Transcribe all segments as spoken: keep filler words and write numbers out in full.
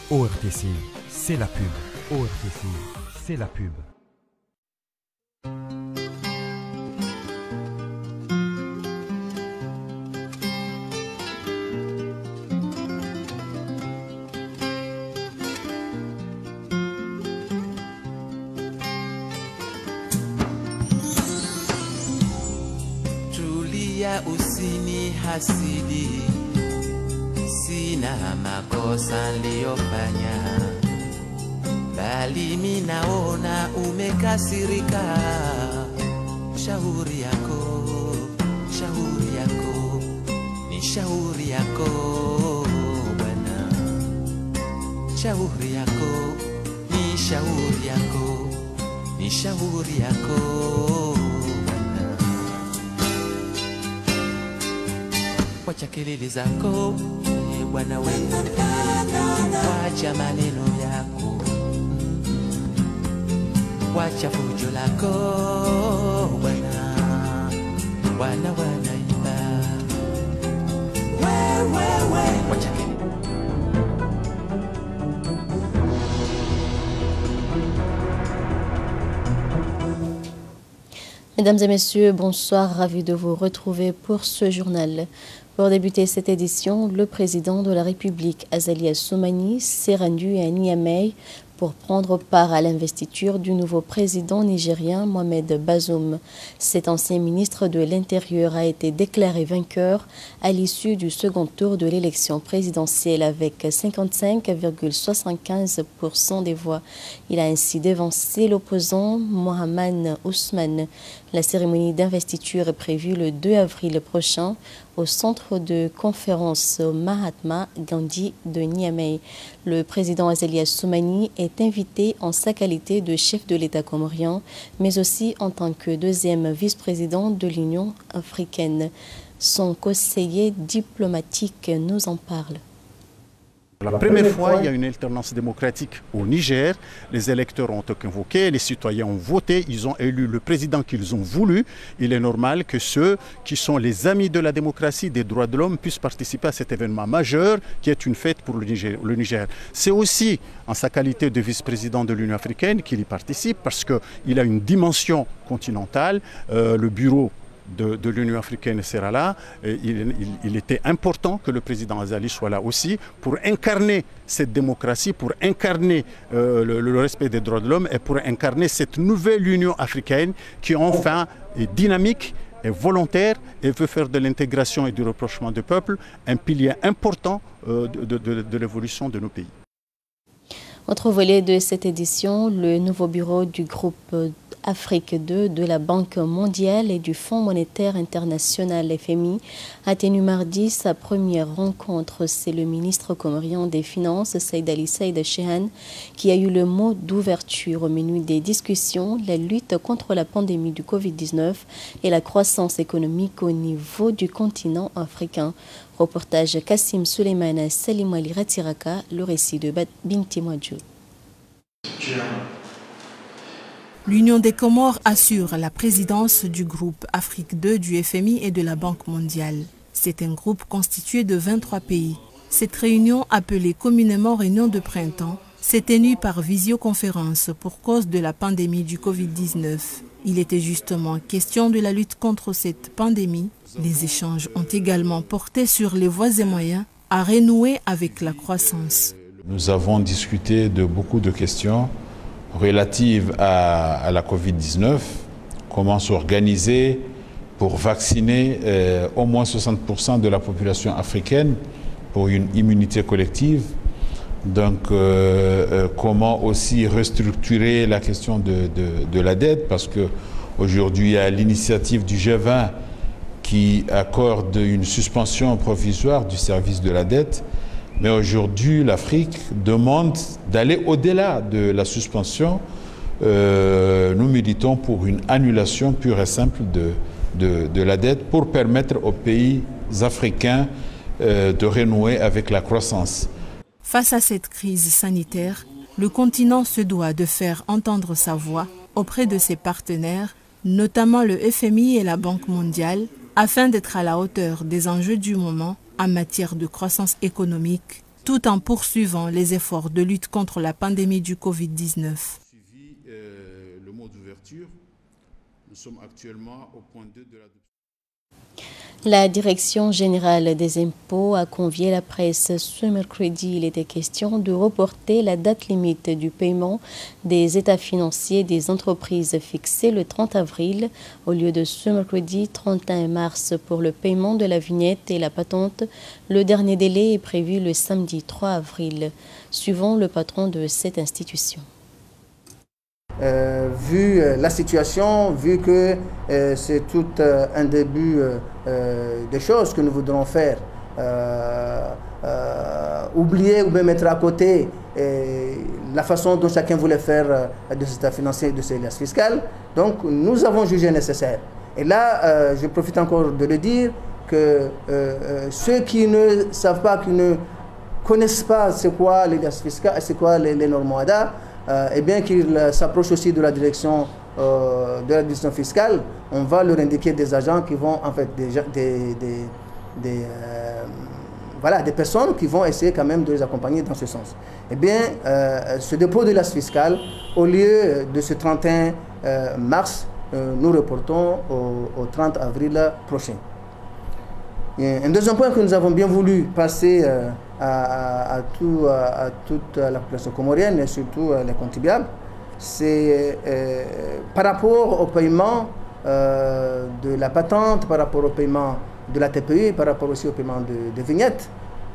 O R T C, c'est la pub. O R T C, c'est la pub. Tulia, usinihasidi, sina makosa niliyofanya, bali mi naona umekasirika. Shauri yako, shauri yako, ni shauri yako bwana. Shauri yako, ni shauri yako, ni shauri yako bwana. Wacha kelele zako, eh, bwana we. Wacha maneno yako. Wacha fujo lako, bwana. Bwana wanaimba. We, we, we. Wacha kelele. Mesdames et messieurs, bonsoir, ravi de vous retrouver pour ce journal. Pour débuter cette édition, le président de la République, Azali Assoumani, s'est rendu à Niamey pour prendre part à l'investiture du nouveau président nigérien, Mohamed Bazoum. Cet ancien ministre de l'Intérieur a été déclaré vainqueur à l'issue du second tour de l'élection présidentielle avec cinquante-cinq virgule soixante-quinze pour cent des voix. Il a ainsi devancé l'opposant Mohamed Ousmane. La cérémonie d'investiture est prévue le deux avril prochain au centre de conférence Mahatma Gandhi de Niamey. Le président Azali Assoumani est invité en sa qualité de chef de l'État comorien, mais aussi en tant que deuxième vice-président de l'Union africaine. Son conseiller diplomatique nous en parle. Pour la première fois, il y a une alternance démocratique au Niger. Les électeurs ont convoqué, les citoyens ont voté, ils ont élu le président qu'ils ont voulu. Il est normal que ceux qui sont les amis de la démocratie, des droits de l'homme, puissent participer à cet événement majeur qui est une fête pour le Niger. Le Niger. C'est aussi en sa qualité de vice-président de l'Union africaine qu'il y participe parce qu'il a une dimension continentale. Euh, le bureau de, de l'Union africaine sera là. Et il, il, il était important que le président Azali soit là aussi pour incarner cette démocratie, pour incarner, euh, le, le respect des droits de l'homme et pour incarner cette nouvelle Union africaine qui enfin est dynamique, est volontaire et veut faire de l'intégration et du rapprochement des peuples un pilier important, euh, de, de, de, de l'évolution de nos pays. Autre volet de cette édition, le nouveau bureau du groupe Afrique deux de la Banque mondiale et du Fonds monétaire international, F M I, a tenu mardi sa première rencontre. C'est le ministre comorien des Finances, Saïd Ali Saïd Chehane, qui a eu le mot d'ouverture. Au menu des discussions, la lutte contre la pandémie du covid dix-neuf et la croissance économique au niveau du continent africain. Reportage Kassim Suleiman, Salim Ali Ratsiraka, le récit de Ba-, Binti Mwadjou. L'Union des Comores assure la présidence du groupe Afrique deux du F M I et de la Banque mondiale. C'est un groupe constitué de vingt-trois pays. Cette réunion, appelée communément réunion de printemps, s'est tenue par visioconférence pour cause de la pandémie du covid dix-neuf. Il était justement question de la lutte contre cette pandémie. Les échanges ont également porté sur les voies et moyens à renouer avec la croissance. Nous avons discuté de beaucoup de questions relatives à, à la covid dix-neuf, comment s'organiser pour vacciner, euh, au moins soixante pour cent de la population africaine pour une immunité collective. Donc, euh, euh, comment aussi restructurer la question de, de, de la dette, parce que aujourd'hui, il y a l'initiative du G vingt qui accorde une suspension provisoire du service de la dette. Mais aujourd'hui, l'Afrique demande d'aller au-delà de la suspension. Euh, nous militons pour une annulation pure et simple de, de, de la dette pour permettre aux pays africains, euh, de renouer avec la croissance. Face à cette crise sanitaire, le continent se doit de faire entendre sa voix auprès de ses partenaires, notamment le F M I et la Banque mondiale, afin d'être à la hauteur des enjeux du moment en matière de croissance économique tout en poursuivant les efforts de lutte contre la pandémie du covid dix-neuf. Suivi, euh, le mot d'ouverture. Nous sommes actuellement au point deux de l'adoption. La Direction générale des impôts a convié la presse ce mercredi. Il était question de reporter la date limite du paiement des états financiers des entreprises fixée le trente avril. Au lieu de ce mercredi trente et un mars pour le paiement de la vignette et la patente, le dernier délai est prévu le samedi trois avril, suivant le patron de cette institution. Euh, vu, euh, la situation, vu que, euh, c'est tout, euh, un début, euh, euh, des choses que nous voudrons faire, euh, euh, oublier ou bien mettre à côté, euh, la façon dont chacun voulait faire, euh, de cet état financier, de cette liasse fiscale. Donc, nous avons jugé nécessaire. Et là, euh, je profite encore de le dire que, euh, euh, ceux qui ne savent pas, qui ne connaissent pas c'est quoi les liasses fiscales, c'est quoi les, les normes OHADA, euh, eh bien qu'ils, euh, s'approchent aussi de la direction, euh, de l'administration fiscale. On va leur indiquer des agents qui vont, en fait, des gens, des, des, des, euh, voilà, des personnes qui vont essayer quand même de les accompagner dans ce sens. Eh bien, euh, ce dépôt de liasse fiscale, au lieu de ce trente et un, euh, mars, euh, nous reportons au, au trente avril prochain. Et un deuxième point que nous avons bien voulu passer, euh, à, à, à tout, à, à toute la population comorienne et surtout, euh, les contribuables, c'est, euh, par rapport au paiement, euh, de la patente, par rapport au paiement de la T P I, par rapport aussi au paiement de, de vignettes.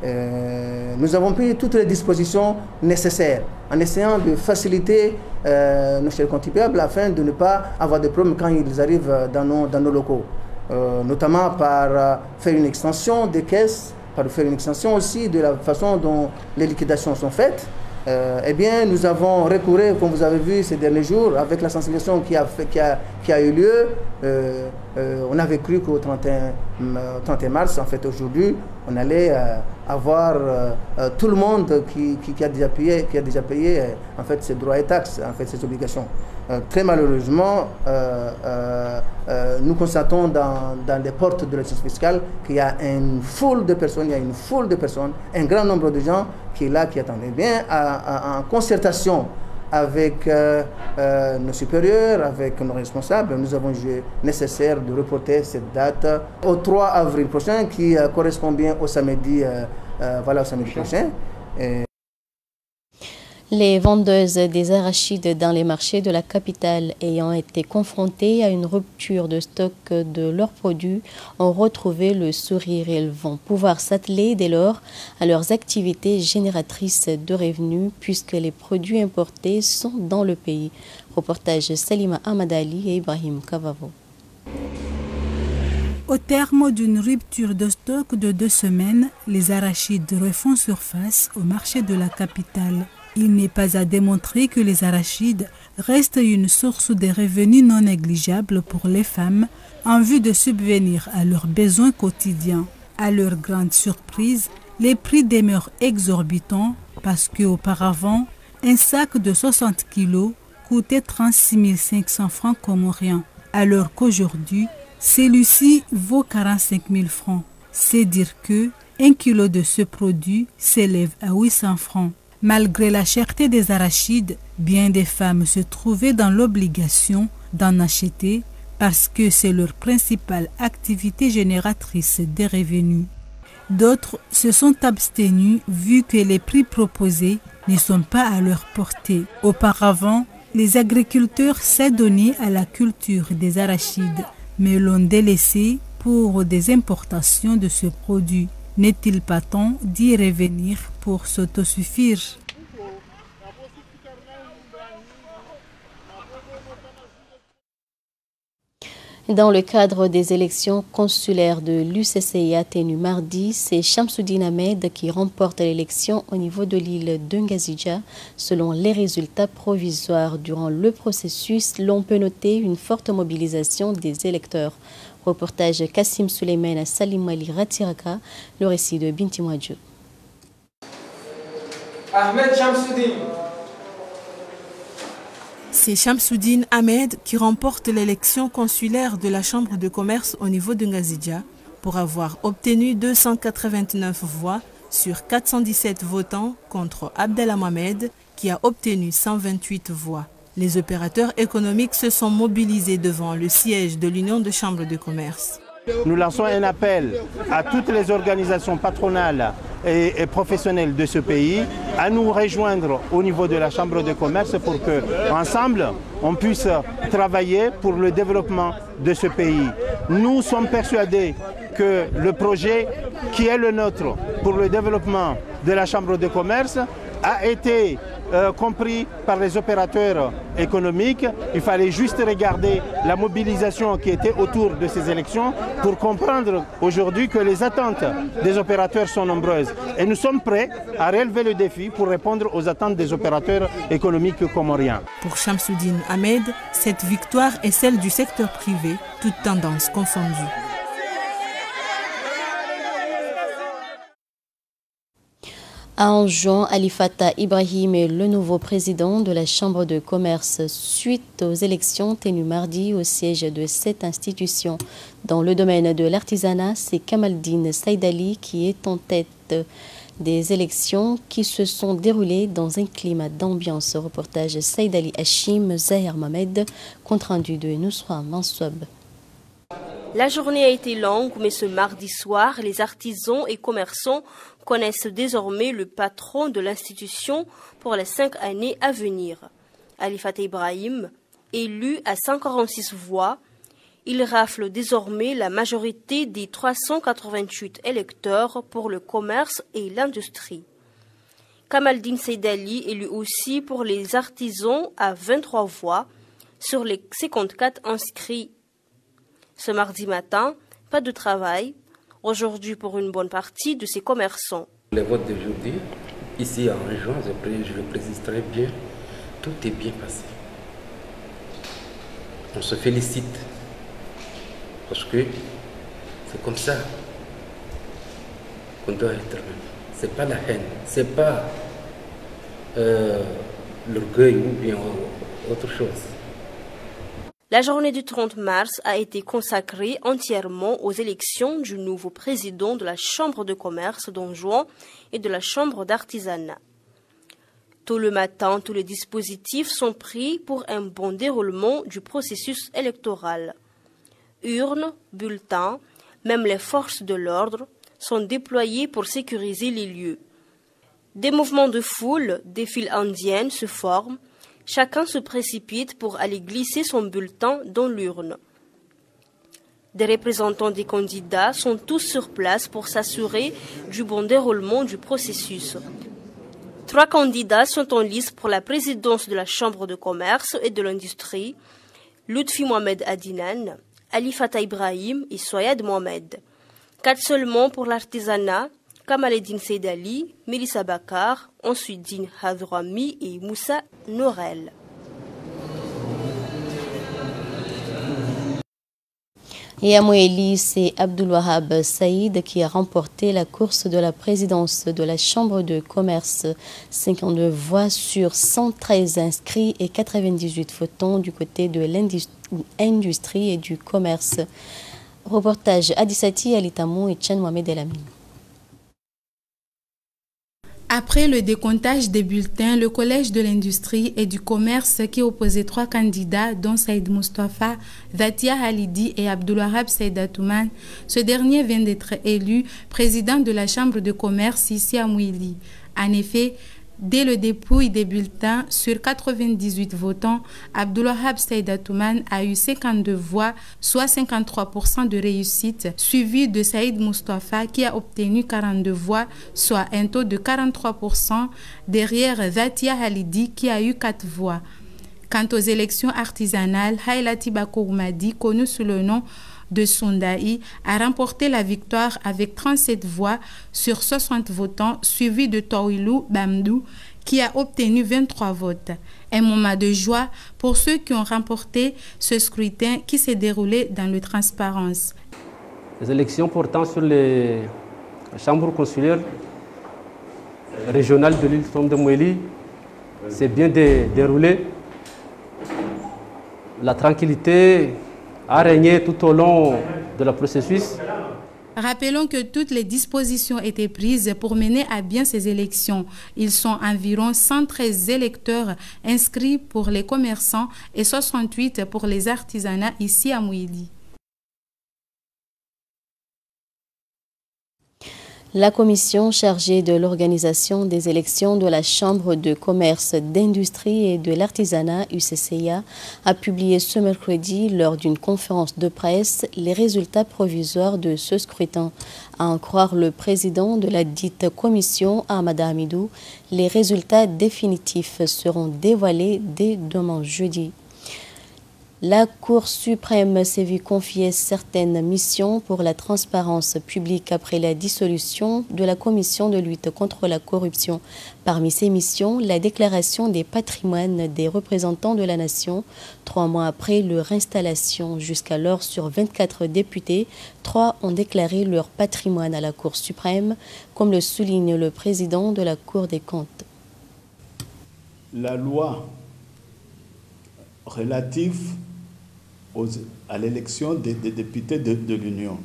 Euh, nous avons pris toutes les dispositions nécessaires en essayant de faciliter, euh, nos chers contribuables afin de ne pas avoir de problèmes quand ils arrivent, euh, dans nos, dans nos locaux, euh, notamment par, euh, faire une extension des caisses, par faire une extension aussi de la façon dont les liquidations sont faites. Euh, eh bien, nous avons recouru, comme vous avez vu ces derniers jours, avec la sensibilisation qui a fait, qui a, qui a eu lieu. Euh, euh, on avait cru qu'au trente et un, euh, trente et un mars, en fait, aujourd'hui, on allait, euh, avoir, euh, euh, tout le monde qui, qui, qui a déjà payé, qui a déjà payé, euh, en fait, ses droits et taxes, en fait, ses obligations. Euh, très malheureusement, euh, euh, euh, nous constatons dans, dans les portes de l'administration fiscale qu'il y a une foule de personnes, il y a une foule de personnes, un grand nombre de gens qui est là, qui attendent. Eh bien, à, à, en concertation avec, euh, euh, nos supérieurs, avec nos responsables, nous avons jugé nécessaire de reporter cette date au trois avril prochain, qui, euh, correspond bien au samedi, euh, euh, voilà, au samedi prochain. Et Les vendeuses des arachides dans les marchés de la capitale ayant été confrontées à une rupture de stock de leurs produits ont retrouvé le sourire. Elles vont pouvoir s'atteler dès lors à leurs activités génératrices de revenus puisque les produits importés sont dans le pays. Reportage Salima Ahmad Ali et Ibrahim Kavavo. Au terme d'une rupture de stock de deux semaines, les arachides refont surface au marché de la capitale. Il n'est pas à démontrer que les arachides restent une source de revenus non négligeable pour les femmes en vue de subvenir à leurs besoins quotidiens. À leur grande surprise, les prix demeurent exorbitants parce qu'auparavant, un sac de soixante kilos coûtait trente-six mille cinq cents francs comoriens, alors qu'aujourd'hui, celui-ci vaut quarante-cinq mille francs. C'est dire que un kilo de ce produit s'élève à huit cents francs. Malgré la cherté des arachides, bien des femmes se trouvaient dans l'obligation d'en acheter parce que c'est leur principale activité génératrice de revenus. D'autres se sont abstenus vu que les prix proposés ne sont pas à leur portée. Auparavant, les agriculteurs s'adonnaient à la culture des arachides, mais l'ont délaissée pour des importations de ce produit. N'est-il pas temps d'y revenir pour s'autosuffire ? Dans le cadre des élections consulaires de l'U C C I A tenues mardi, c'est Shamsuddin Ahmed qui remporte l'élection au niveau de l'île de Ngazidja. Selon les résultats provisoires, durant le processus, l'on peut noter une forte mobilisation des électeurs. Reportage Kassim Souleyman à Salim Ali Ratiraka, le récit de Binti Mouadjou. Ahmed Shamsuddin. C'est Shamsuddin Ahmed qui remporte l'élection consulaire de la Chambre de commerce au niveau de Ngazidja pour avoir obtenu deux cent quatre-vingt-neuf voix Sur quatre cent dix-sept votants contre Abdallah Mohamed, qui a obtenu cent vingt-huit voix. Les opérateurs économiques se sont mobilisés devant le siège de l'Union de chambres de commerce. Nous lançons un appel à toutes les organisations patronales et, et professionnelles de ce pays à nous rejoindre au niveau de la Chambre de commerce pour que, ensemble, on puisse travailler pour le développement de ce pays. Nous sommes persuadés que le projet qui est le nôtre pour le développement de la Chambre de commerce a été, euh, compris par les opérateurs économiques. Il fallait juste regarder la mobilisation qui était autour de ces élections pour comprendre aujourd'hui que les attentes des opérateurs sont nombreuses. Et nous sommes prêts à relever le défi pour répondre aux attentes des opérateurs économiques comoriens. Pour Shamsuddin Ahmed, cette victoire est celle du secteur privé, toutes tendances confondues. À Anjouan, Ali Fatah Ibrahim est le nouveau président de la Chambre de commerce suite aux élections tenues mardi au siège de cette institution. Dans le domaine de l'artisanat, c'est Kamaldine Saïd Ali qui est en tête des élections qui se sont déroulées dans un climat d'ambiance. Reportage Saïd Ali Hachim, Zahir Mohamed, compte rendu de Nousra Mansoub. La journée a été longue, mais ce mardi soir, les artisans et commerçants connaissent désormais le patron de l'institution pour les cinq années à venir. Ali Fatah Ibrahim, élu à cent quarante-six voix, il rafle désormais la majorité des trois cent quatre-vingt-huit électeurs pour le commerce et l'industrie. Kamaldine Saïd Ali, élu aussi pour les artisans à vingt-trois voix sur les cinquante-quatre inscrits. Ce mardi matin, pas de travail aujourd'hui pour une bonne partie de ces commerçants. Les votes d'aujourd'hui, ici à Anjouan, je pré-, je le précise très bien, tout est bien passé. On se félicite parce que c'est comme ça qu'on doit être. C'est pas la haine, c'est pas, euh, l'orgueil ou bien autre chose. La journée du trente mars a été consacrée entièrement aux élections du nouveau président de la Chambre de commerce d'Anjouan et de la Chambre d'artisanat. Tôt le matin, tous les dispositifs sont pris pour un bon déroulement du processus électoral. Urnes, bulletins, même les forces de l'ordre sont déployées pour sécuriser les lieux. Des mouvements de foule, des files indiennes se forment. Chacun se précipite pour aller glisser son bulletin dans l'urne. Des représentants des candidats sont tous sur place pour s'assurer du bon déroulement du processus. Trois candidats sont en lice pour la présidence de la Chambre de commerce et de l'industrie, Lutfi Mohamed Adinane, Ali Fatah Ibrahim et Soyad Mohamed. Quatre seulement pour l'artisanat, Kamaldine Saïd Ali, Mélissa Bacar, Ansouddine Hadrami et Moussa Nourel. Et à Mouéli, c'est Abdoulwahab Saïd qui a remporté la course de la présidence de la Chambre de commerce. Cinquante-deux voix sur cent treize inscrits et quatre-vingt-dix-huit votants du côté de l'industrie et du commerce. Reportage Adissati Alitamou et Tchan Mohamed El Amine. Après le décomptage des bulletins, le Collège de l'industrie et du commerce qui opposait trois candidats, dont Saïd Moustapha, Dhatia Halidi et Abdoulwahab Saïd Atoumane, ce dernier vient d'être élu président de la Chambre de commerce ici à Mouéli. En effet, dès le dépouille des bulletins, sur quatre-vingt-dix-huit votants, Abdoulwahab Saïd Atoumane a eu cinquante-deux voix, soit cinquante-trois pour cent de réussite, suivi de Saïd Moustapha qui a obtenu quarante-deux voix, soit un taux de quarante-trois pour cent, derrière Dhatia Halidi qui a eu quatre voix. Quant aux élections artisanales, Hailati Bakourmadi, connu sous le nom de Sundaï, a remporté la victoire avec trente-sept voix sur soixante votants, suivi de Tawilou Bamdou, qui a obtenu vingt-trois votes. Un moment de joie pour ceux qui ont remporté ce scrutin qui s'est déroulé dans la transparence. Les élections portant sur les chambres consulaires régionales de l'île Tom de Mouéli s'est bien dé-, déroulée. La tranquillité a régné tout au long de la processus. Rappelons que toutes les dispositions étaient prises pour mener à bien ces élections. Ils sont environ cent treize électeurs inscrits pour les commerçants et soixante-huit pour les artisanats ici à Mouéli. La commission chargée de l'organisation des élections de la Chambre de commerce, d'industrie et de l'artisanat, U C C I A, a publié ce mercredi, lors d'une conférence de presse, les résultats provisoires de ce scrutin. À en croire le président de la dite commission, Ahmad Hamidou, les résultats définitifs seront dévoilés dès demain jeudi. La Cour suprême s'est vue confier certaines missions pour la transparence publique après la dissolution de la commission de lutte contre la corruption. Parmi ces missions, la déclaration des patrimoines des représentants de la nation, trois mois après leur installation. Jusqu'alors, sur vingt-quatre députés, trois ont déclaré leur patrimoine à la Cour suprême, comme le souligne le président de la Cour des comptes. La loi relative aux, à l'élection des, des députés de, de l'Union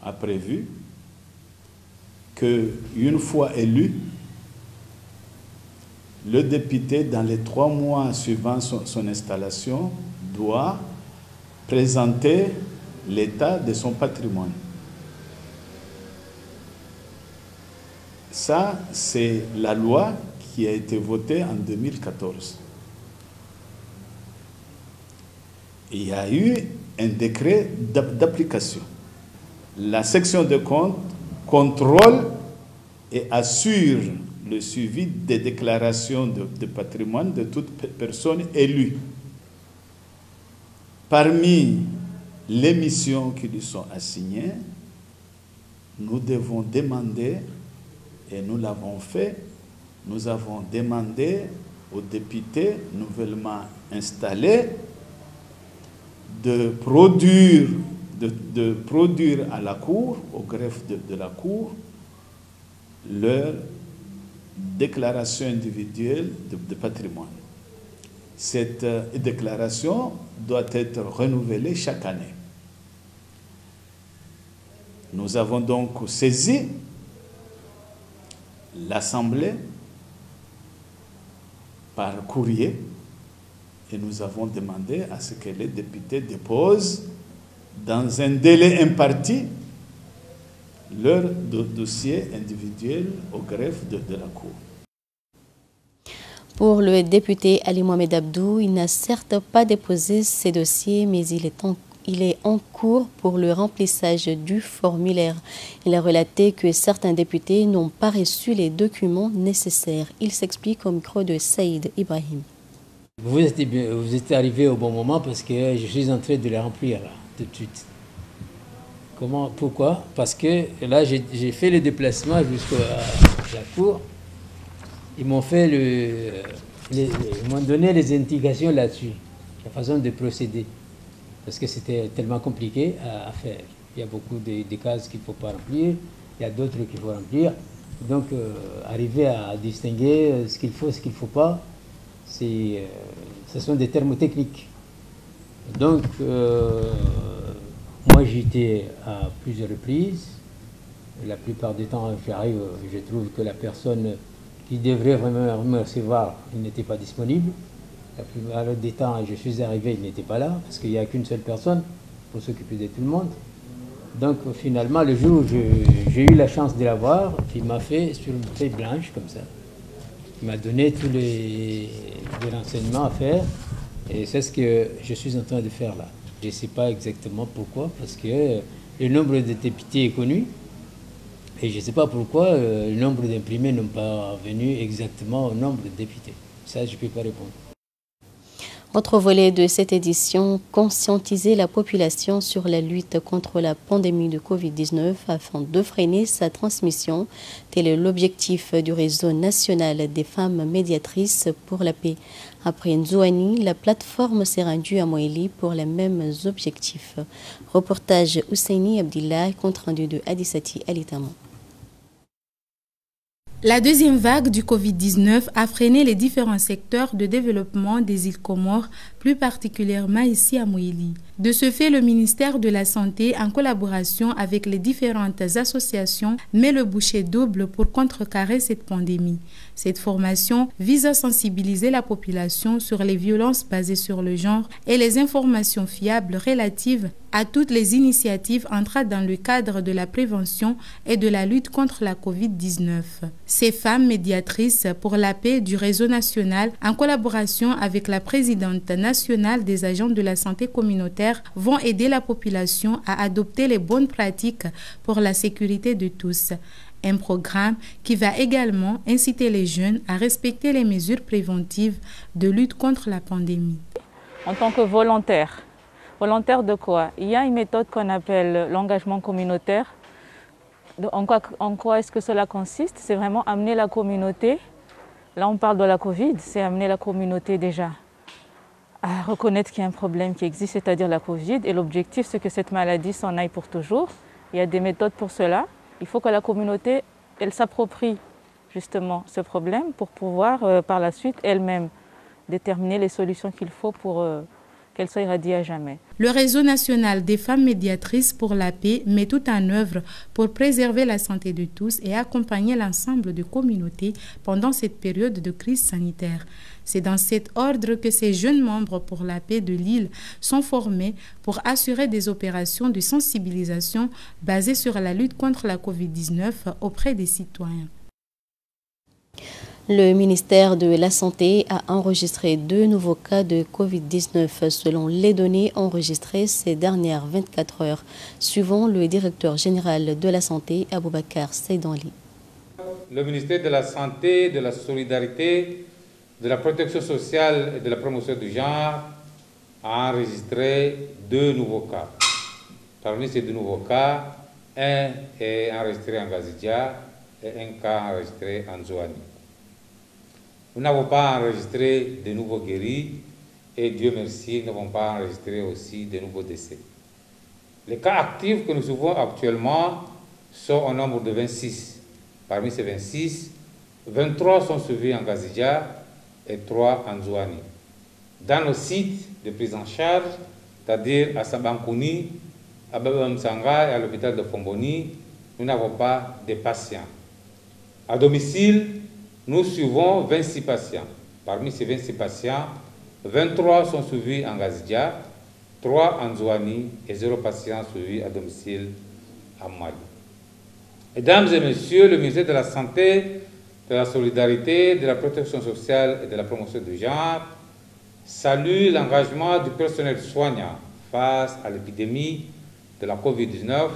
a prévu que, une fois élu, le député, dans les trois mois suivant son, son installation, doit présenter l'état de son patrimoine. Ça, c'est la loi qui a été votée en deux mille quatorze. Il y a eu un décret d'ap-, d'application. La section de compte contrôle et assure le suivi des déclarations de, de patrimoine de toute pe-, personne élue. Parmi les missions qui lui sont assignées, nous devons demander, et nous l'avons fait, nous avons demandé aux députés nouvellement installés de produire, de, de produire à la Cour, au greffe de, de la Cour, leur déclaration individuelle de, de patrimoine. Cette, euh, déclaration doit être renouvelée chaque année. Nous avons donc saisi l'Assemblée par courrier et nous avons demandé à ce que les députés déposent, dans un délai imparti, leur do-, dossier individuel au greffe de, de la Cour. Pour le député Ali Mohamed Abdou, il n'a certes pas déposé ses dossiers, mais il est en, il est en cours pour le remplissage du formulaire. Il a relaté que certains députés n'ont pas reçu les documents nécessaires. Il s'explique au micro de Saïd Ibrahim. Vous êtes, vous êtes arrivé au bon moment parce que je suis en train de les remplir là, tout de suite. Comment, pourquoi ? Parce que là, j'ai, j'ai fait le déplacement jusqu'à la cour. Ils m'ont fait le, les, ils m'ont donné les indications là-dessus, la façon de procéder. Parce que c'était tellement compliqué à, à faire. Il y a beaucoup de, de cases qu'il faut pas remplir, il y a d'autres qu'il faut remplir. Donc, euh, arriver à distinguer, euh, ce qu'il faut, ce qu'il faut pas, c'est, euh, ce sont des termes techniques. Donc, euh, moi, j'y étais à plusieurs reprises. La plupart du temps, j'arrive, je trouve que la personne qui devrait vraiment me recevoir, il n'était pas disponible. La plupart du temps, je suis arrivé, il n'était pas là, parce qu'il n'y a qu'une seule personne pour s'occuper de tout le monde. Donc, finalement, le jour où je, j'ai eu la chance de l'avoir, il m'a fait sur une feuille blanche, comme ça. Il m'a donné tous les, les renseignements à faire, et c'est ce que je suis en train de faire là. Je sais pas exactement pourquoi, parce que le nombre de députés est connu, et je sais pas pourquoi, euh, le nombre d'imprimés n'ont pas venu exactement au nombre de députés. Ça, je peux pas répondre. Autre volet de cette édition, conscientiser la population sur la lutte contre la pandémie de covid dix-neuf afin de freiner sa transmission. Tel est l'objectif du réseau national des femmes médiatrices pour la paix. Après Nzouani, la plateforme s'est rendue à Mouéli pour les mêmes objectifs. Reportage Husseini Abdillah, compte rendu de Adissati Alitamou. La deuxième vague du covid dix-neuf a freiné les différents secteurs de développement des îles Comores, plus particulièrement ici à Mouili. De ce fait, le ministère de la Santé, en collaboration avec les différentes associations, met le bouchée double pour contrecarrer cette pandémie. Cette formation vise à sensibiliser la population sur les violences basées sur le genre et les informations fiables relatives à toutes les initiatives entrant dans le cadre de la prévention et de la lutte contre la covid dix-neuf. Ces femmes médiatrices pour la paix du réseau national, en collaboration avec la présidente nationale des agents de la santé communautaire, vont aider la population à adopter les bonnes pratiques pour la sécurité de tous. Un programme qui va également inciter les jeunes à respecter les mesures préventives de lutte contre la pandémie. En tant que volontaire, volontaire de quoi ? Il y a une méthode qu'on appelle l'engagement communautaire. De- En quoi, en quoi est-ce que cela consiste ? C'est vraiment amener la communauté. Là, on parle de la covid, c'est amener la communauté déjà à reconnaître qu'il y a un problème qui existe, c'est-à-dire la covid. Et l'objectif, c'est que cette maladie s'en aille pour toujours. Il y a des méthodes pour cela. Il faut que la communauté, elle s'approprie justement ce problème pour pouvoir, euh, par la suite, elle-même, déterminer les solutions qu'il faut pour, euh, qu'elle soit éradiée à jamais. Le Réseau national des femmes médiatrices pour la paix met tout en œuvre pour préserver la santé de tous et accompagner l'ensemble des communautés pendant cette période de crise sanitaire. C'est dans cet ordre que ces jeunes membres pour la paix de l'île sont formés pour assurer des opérations de sensibilisation basées sur la lutte contre la covid dix-neuf auprès des citoyens. Le ministère de la Santé a enregistré deux nouveaux cas de covid dix-neuf selon les données enregistrées ces dernières vingt-quatre heures, suivant le directeur général de la Santé, Aboubacar Saïdanli. Le ministère de la Santé, de la Solidarité, de la Protection sociale et de la Promotion du genre a enregistré deux nouveaux cas. Parmi ces deux nouveaux cas, un est enregistré à Ngazidja et un cas enregistré à Ndzuani. Nous n'avons pas enregistré de nouveaux guéris et Dieu merci, nous n'avons pas enregistré aussi de nouveaux décès. Les cas actifs que nous suivons actuellement sont au nombre de vingt-six. Parmi ces vingt-six, vingt-trois sont suivis à Ngazidja et trois à Ndzuani. Dans nos sites de prise en charge, c'est-à-dire à Sabankuni, à Baba Msanga et à l'hôpital de Fomboni, nous n'avons pas de patients. À domicile, nous suivons vingt-six patients. Parmi ces vingt-six patients, vingt-trois sont suivis à Ngazidja, trois à Ndzuani et zéro patient suivi à domicile à Mwali. Mesdames et messieurs, le ministère de la Santé, de la Solidarité, de la Protection sociale et de la Promotion du genre salue l'engagement du personnel soignant face à l'épidémie de la covid dix-neuf.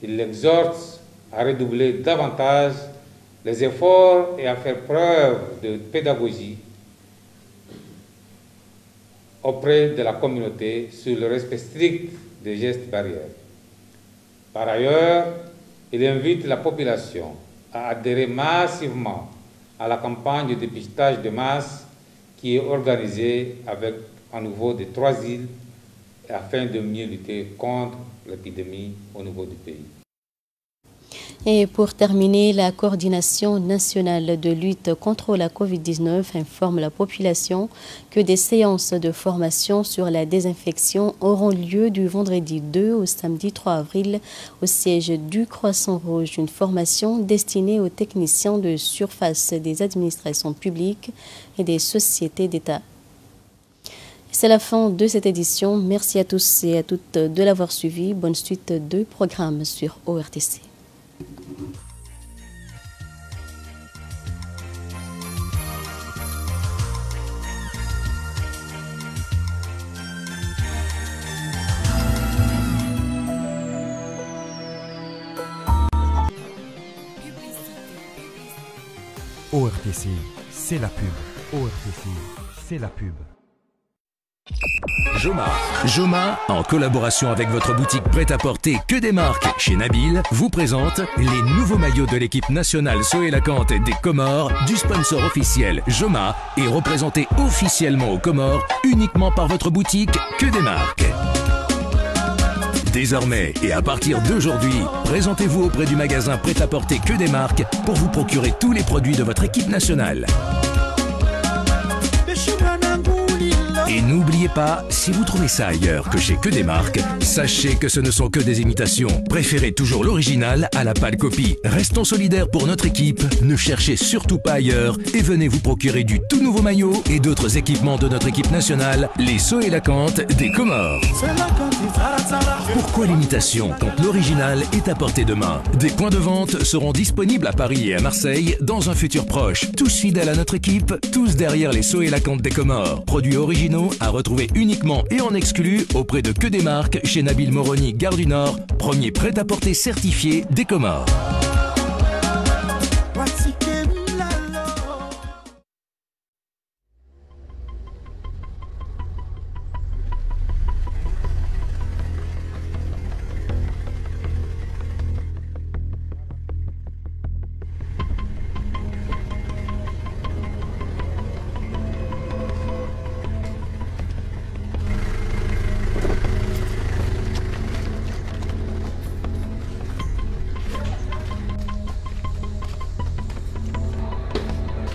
Il l'exhorte à redoubler davantage les efforts et à faire preuve de pédagogie auprès de la communauté sur le respect strict des gestes barrières. Par ailleurs, il invite la population à adhérer massivement à la campagne de dépistage de masse qui est organisée avec, à niveau de trois îles afin de mieux lutter contre l'épidémie au niveau du pays. Et pour terminer, la Coordination nationale de lutte contre la covid dix-neuf informe la population que des séances de formation sur la désinfection auront lieu du vendredi deux au samedi trois avril au siège du Croissant Rouge, une formation destinée aux techniciens de surface des administrations publiques et des sociétés d'État. C'est la fin de cette édition. Merci à tous et à toutes de l'avoir suivi. Bonne suite de programmes sur O R T C. O R T C, c'est la pub. O R T C, c'est la pub. Joma. Joma, en collaboration avec votre boutique prêt-à-porter Que des marques chez Nabil, vous présente les nouveaux maillots de l'équipe nationale Soelakhante des Comores, du sponsor officiel Joma et représenté officiellement aux Comores uniquement par votre boutique Que des marques. Désormais, et à partir d'aujourd'hui, présentez-vous auprès du magasin prêt-à-porter Que des Marques pour vous procurer tous les produits de votre équipe nationale. Et n'oubliez pas, si vous trouvez ça ailleurs que chez Que des Marques, sachez que ce ne sont que des imitations. Préférez toujours l'original à la pâle copie. Restons solidaires pour notre équipe, ne cherchez surtout pas ailleurs et venez vous procurer du tout nouveau maillot et d'autres équipements de notre équipe nationale, les Sohilakante des Comores. Pourquoi l'imitation quand l'original est à portée de main ? Des points de vente seront disponibles à Paris et à Marseille dans un futur proche. Tous fidèles à notre équipe, tous derrière les Sohilakante des Comores. Produits originaux à retrouver uniquement et en exclu auprès de Que des Marques chez Nabil Moroni, Gare du Nord, premier prêt-à-porter certifié des Comores.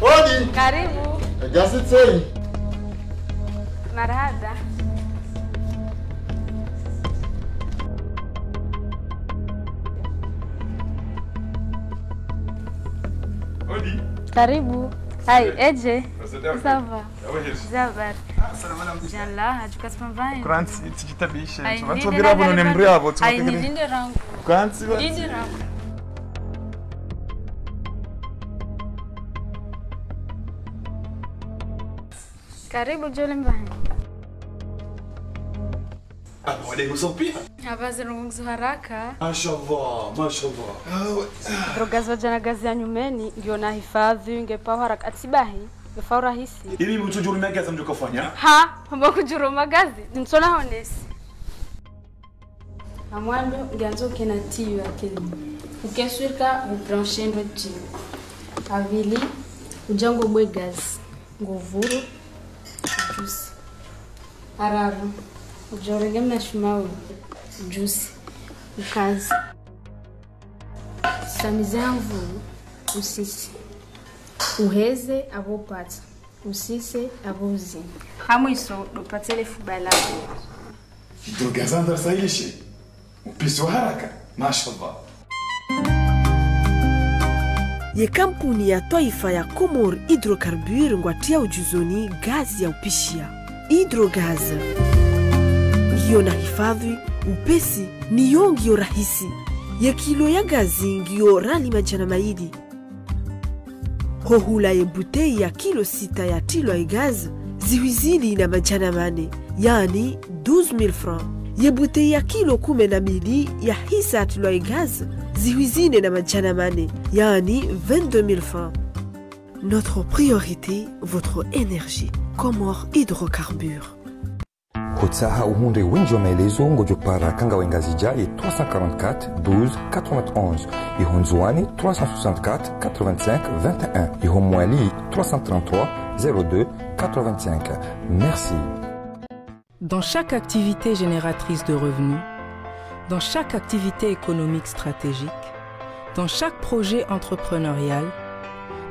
Hodi. Karibu. Gazeti. Marahaba. Hodi. Karibu. Hai, eje? Ça va. Za habari. Jalla, hatuka sipamvani. Kuransi, tijitabishi. Ai, nitso nilinde vatsogira vuno rangu. Nemri avo, tso ai, nilinde rangu. Kuransi, nilinde rangu. Karibu, jole mbani. Ah, wale uso pia. Hapvazi rungu ngizo haraka. Mashallah, mashallah. Ah, ouais. Droga zo djana gazi ya nyumeni, ngiyo na hifadhi, nge pva haraka atibahi, nge pva urahisi. Imi mtu djuru magazi mdjo kafanya? Ha, hamba kudjuru magazi, ntsona honesi. Amwando, ngiandzo kena tiyo ya kelima. Ukeswirika, ubranche ndo tiyo. Avili, udjango bwe gazi. Ngovuro, jusi. Araru, udjorenge mna shumawu, jusi. Ukazi. Samize ha mvuu, usise. Uheze, apvo upatsa. Usise, apvo uzini. Ha mwiso, ndo upatse le fuba la. Hidroga zandza sahilishe. Upesi wa haraka, mashallah. Ye kampuni ya twaifa ya Comores Hydrocarbures ngwatria udjuzoni gazi ya upishia. Hydrogaz. Ngiyo na hifadhi, upesi, nayo ngiyo rahisi. Ye kilo ya gazi ngiyo riali madjana mayili. Ho hula ye bouteille ya kilo sita ya tilwa ye gaz, zihwi zili na madjana mane, yaani douze mille francs. Ye bouteille ya kilo kume na mbili ya hisa ya tilwa ye gaz, zihwi zine na madjana mane, yaani vingt-deux mille francs. Notre priorité, votre énergie. Comores Hydrocarbures. Hutsaha uhundre wendji wa maelezo ngodjo para ha ngawe Ngazidja ye trois cent quarante-quatre, douze, quatre-vingt-onze. Iho Ndzuwani trois cent soixante-quatre, quatre-vingt-cinq, vingt et un. Iho Mwali trois cent trente-trois, zéro deux, quatre-vingt-cinq. Merci. Dans chaque activité génératrice de revenus, dans chaque activité économique stratégique, dans chaque projet entrepreneurial,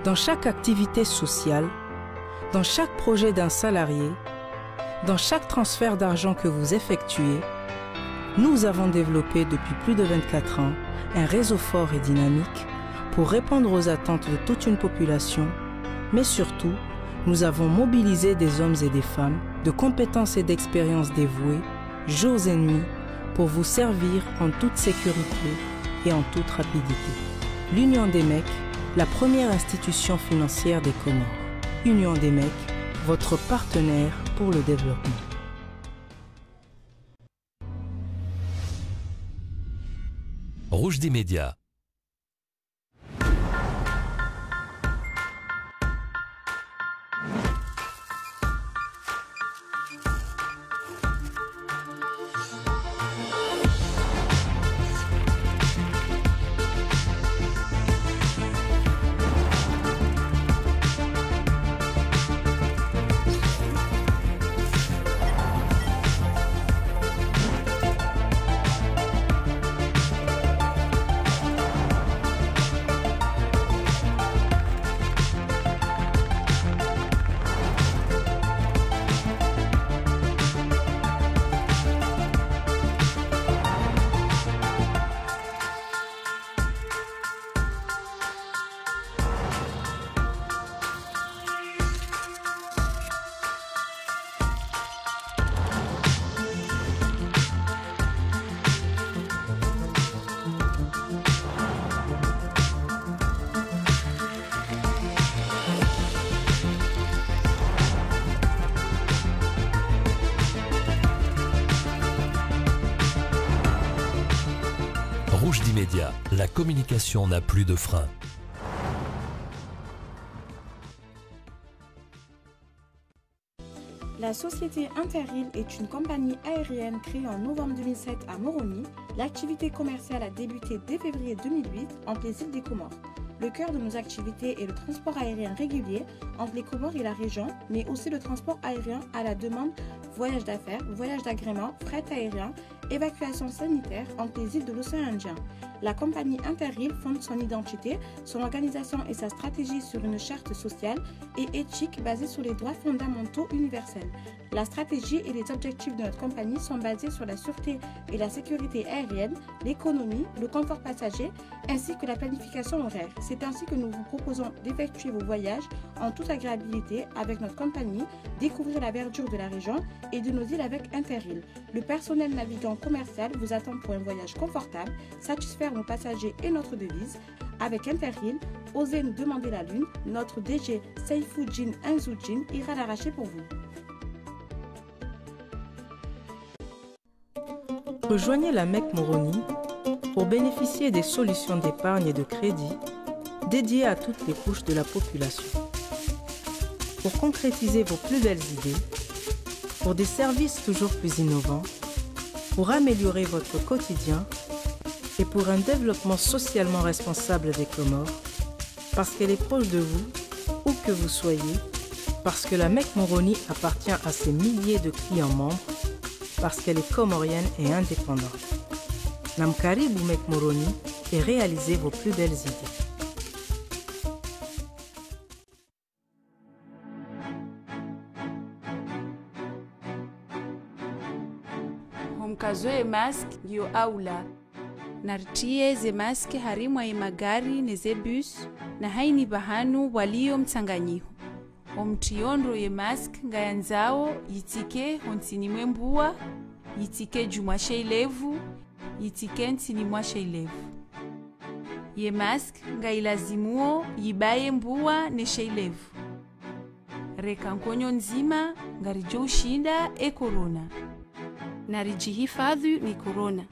dans chaque activité sociale, dans chaque projet d'un salarié, dans chaque transfert d'argent que vous effectuez, nous avons développé depuis plus de vingt-quatre ans un réseau fort et dynamique pour répondre aux attentes de toute une population, mais surtout, nous avons mobilisé des hommes et des femmes de compétences et d'expériences dévoués, jours et nuits, pour vous servir en toute sécurité et en toute rapidité. L'Union des MEC, la première institution financière des Comores. Union des MEC, votre partenaire pour le développement. Rouge des médias. La communication n'a plus de frein. La société Interrail est une compagnie aérienne créée en novembre deux mille sept à Moroni. L'activité commerciale a débuté dès février deux mille huit entre les îles des Comores. Le cœur de nos activités est le transport aérien régulier entre les Comores et la région, mais aussi le transport aérien à la demande, voyage d'affaires, voyage d'agrément, fret aérien, évacuation sanitaire entre les îles de l'océan Indien. La compagnie Interrail fonde son identité, son organisation et sa stratégie sur une charte sociale et éthique basée sur les droits fondamentaux universels. La stratégie et les objectifs de notre compagnie sont basés sur la sûreté et la sécurité aérienne, l'économie, le confort passager, ainsi que la planification horaire. C'est ainsi que nous vous proposons d'effectuer vos voyages en toute agréabilité avec notre compagnie, découvrir la verdure de la région et de nos îles avec Interrail. Le personnel navigant commercial vous attend pour un voyage confortable, satisfaire nos passagers et notre devise. Avec Interrail, osez nous demander la lune, notre D G Saifoudine Inzoudine ira l'arracher pour vous. Rejoignez la Mecque Moroni pour bénéficier des solutions d'épargne et de crédit dédiées à toutes les couches de la population. Pour concrétiser vos plus belles idées, pour des services toujours plus innovants, pour améliorer votre quotidien et pour un développement socialement responsable des Comores, parce qu'elle est proche de vous, où que vous soyez, parce que la Mecque Moroni appartient à ses milliers de clients membres, parce qu'elle est comorienne et indépendante. Namkaribu Mecque Moroni et réalisez vos plus belles idées. Homkazo ye masque ngiyo aula. Naritriye ze masque harimwa ye magari ne ze bus, na haini pvahanu pvwaliyo mtsanganyiho. Omtriyo ndro ye masque ngayandzao yitsike hontsini mwe mbuwa, yitsike dju mwa she ilevu, yitsike ntsini mwa she ilevu. Ye masque ngayilazimuo yibaye mbuwa ne she ilevu. Reka nkonyo ndzima, ngaridjo ushinda e corona. Naridjihifadhwi ni corona.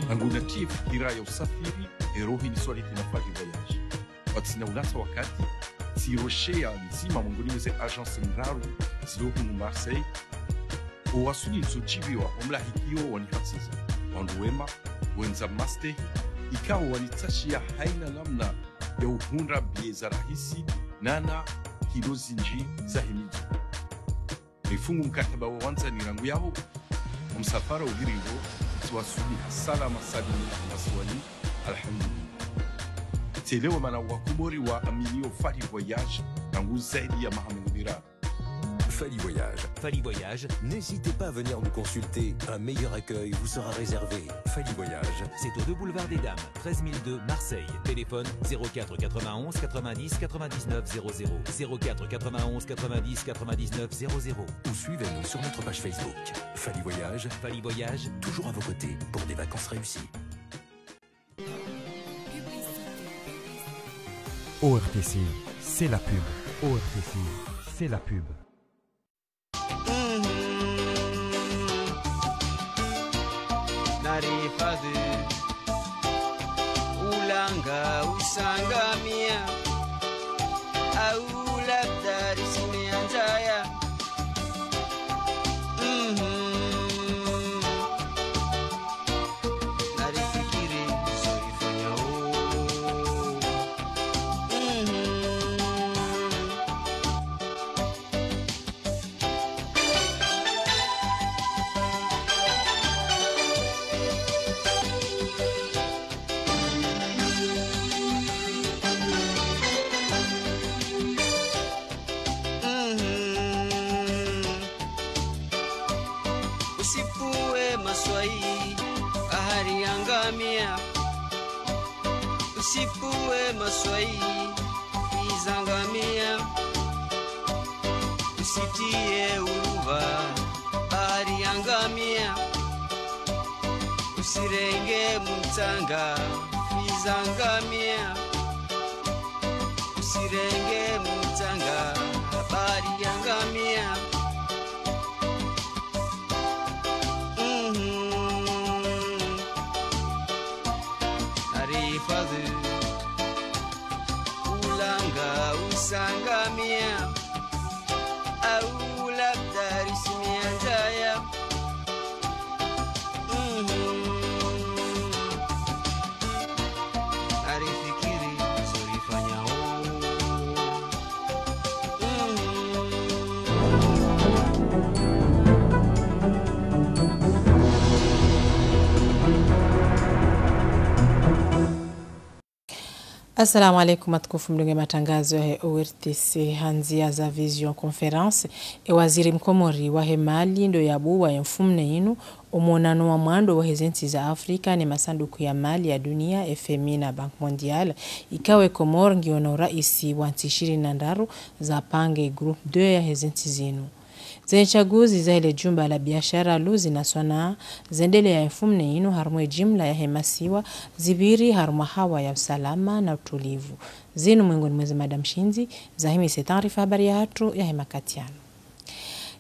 Rangu natriye fikira ya usafiri, erohi niswaliti na Fally Voyage. Watsina ulasa wakati, tsirosheya ndzima mongoni mwa ze agence ndraru zilo hunu Marseille, owaswili ntsudjiviwa omlahikiyo wanihatsiza. Wandru wema, wendza mastehi, ikao wanitsashiya haina namna ya uhundra biye za rahisi, nana kilo zindji za himizo. Rifungu mkataba wa wandzani rangu yaho, omsafara uvirilo, tsiwaswili ha salama salimina hamasiwani, alhamdulillah. Tselewa mana wakomori waaminiyo Fally Voyage, rangu zaidi ya maha mengo miraru. Fally Voyage. Fally Voyage, n'hésitez pas à venir nous consulter. Un meilleur accueil vous sera réservé. Fally Voyage. C'est au deux boulevard des Dames, treize mille deux, Marseille. Téléphone zéro quatre quatre-vingt-onze quatre-vingt-dix quatre-vingt-dix-neuf zéro zéro. Zéro quatre quatre-vingt-onze quatre-vingt-dix quatre-vingt-dix-neuf zéro zéro. Ou suivez-nous sur notre page Facebook. Fally Voyage. Fally Voyage. Toujours à vos côtés pour des vacances réussies. O R T C, c'est la pub. O R T C, c'est la pub. Narifadhi ulanga usangamia, au labda risine anjaya. Mhm. Narifikiri zoifanya o. Mhm. Mhm. Usipuwe maswai, ahari yangamia. Usipuwe maswai, izangamia. Usitiye uruva, ahari yangamia. Usirenge mtsanga, fizangamia. Usirenge mtsanga, habari ya ngamia. Mhm. Arifadhi. Ulanga usangamia, au labda risimia njaya. Mhm. Arifikiri zorifanyao. Mhm. Assalamu alaikum, watukufu mdungao matrangazo yahe O R T C ha ndzia za visioconférence. E waziri mkomori wahe mali ndo yabuwa ye mfumnne yinu, omonano wa mwando wahe zentsi za Afrika ne masanduku ya mali ya dunia, F M I na Banque Mondiale, ikao e Komori ngiyo na uraisi wa ntsi ishirini na ndraru zapanga e groupe deux yahe zentsi zinu. Ze ntsaguzi zahe le jumba la biashara, ulozi na swanaa zendelea e mfumnne yinu harumwa e jimla yahe masiwa zipviri harumwa hawa ya usalama na utulivu. Zinu mwengoni mwa ze mada mshindzi zahimise taarifa habari yahatru yahe makati yanu.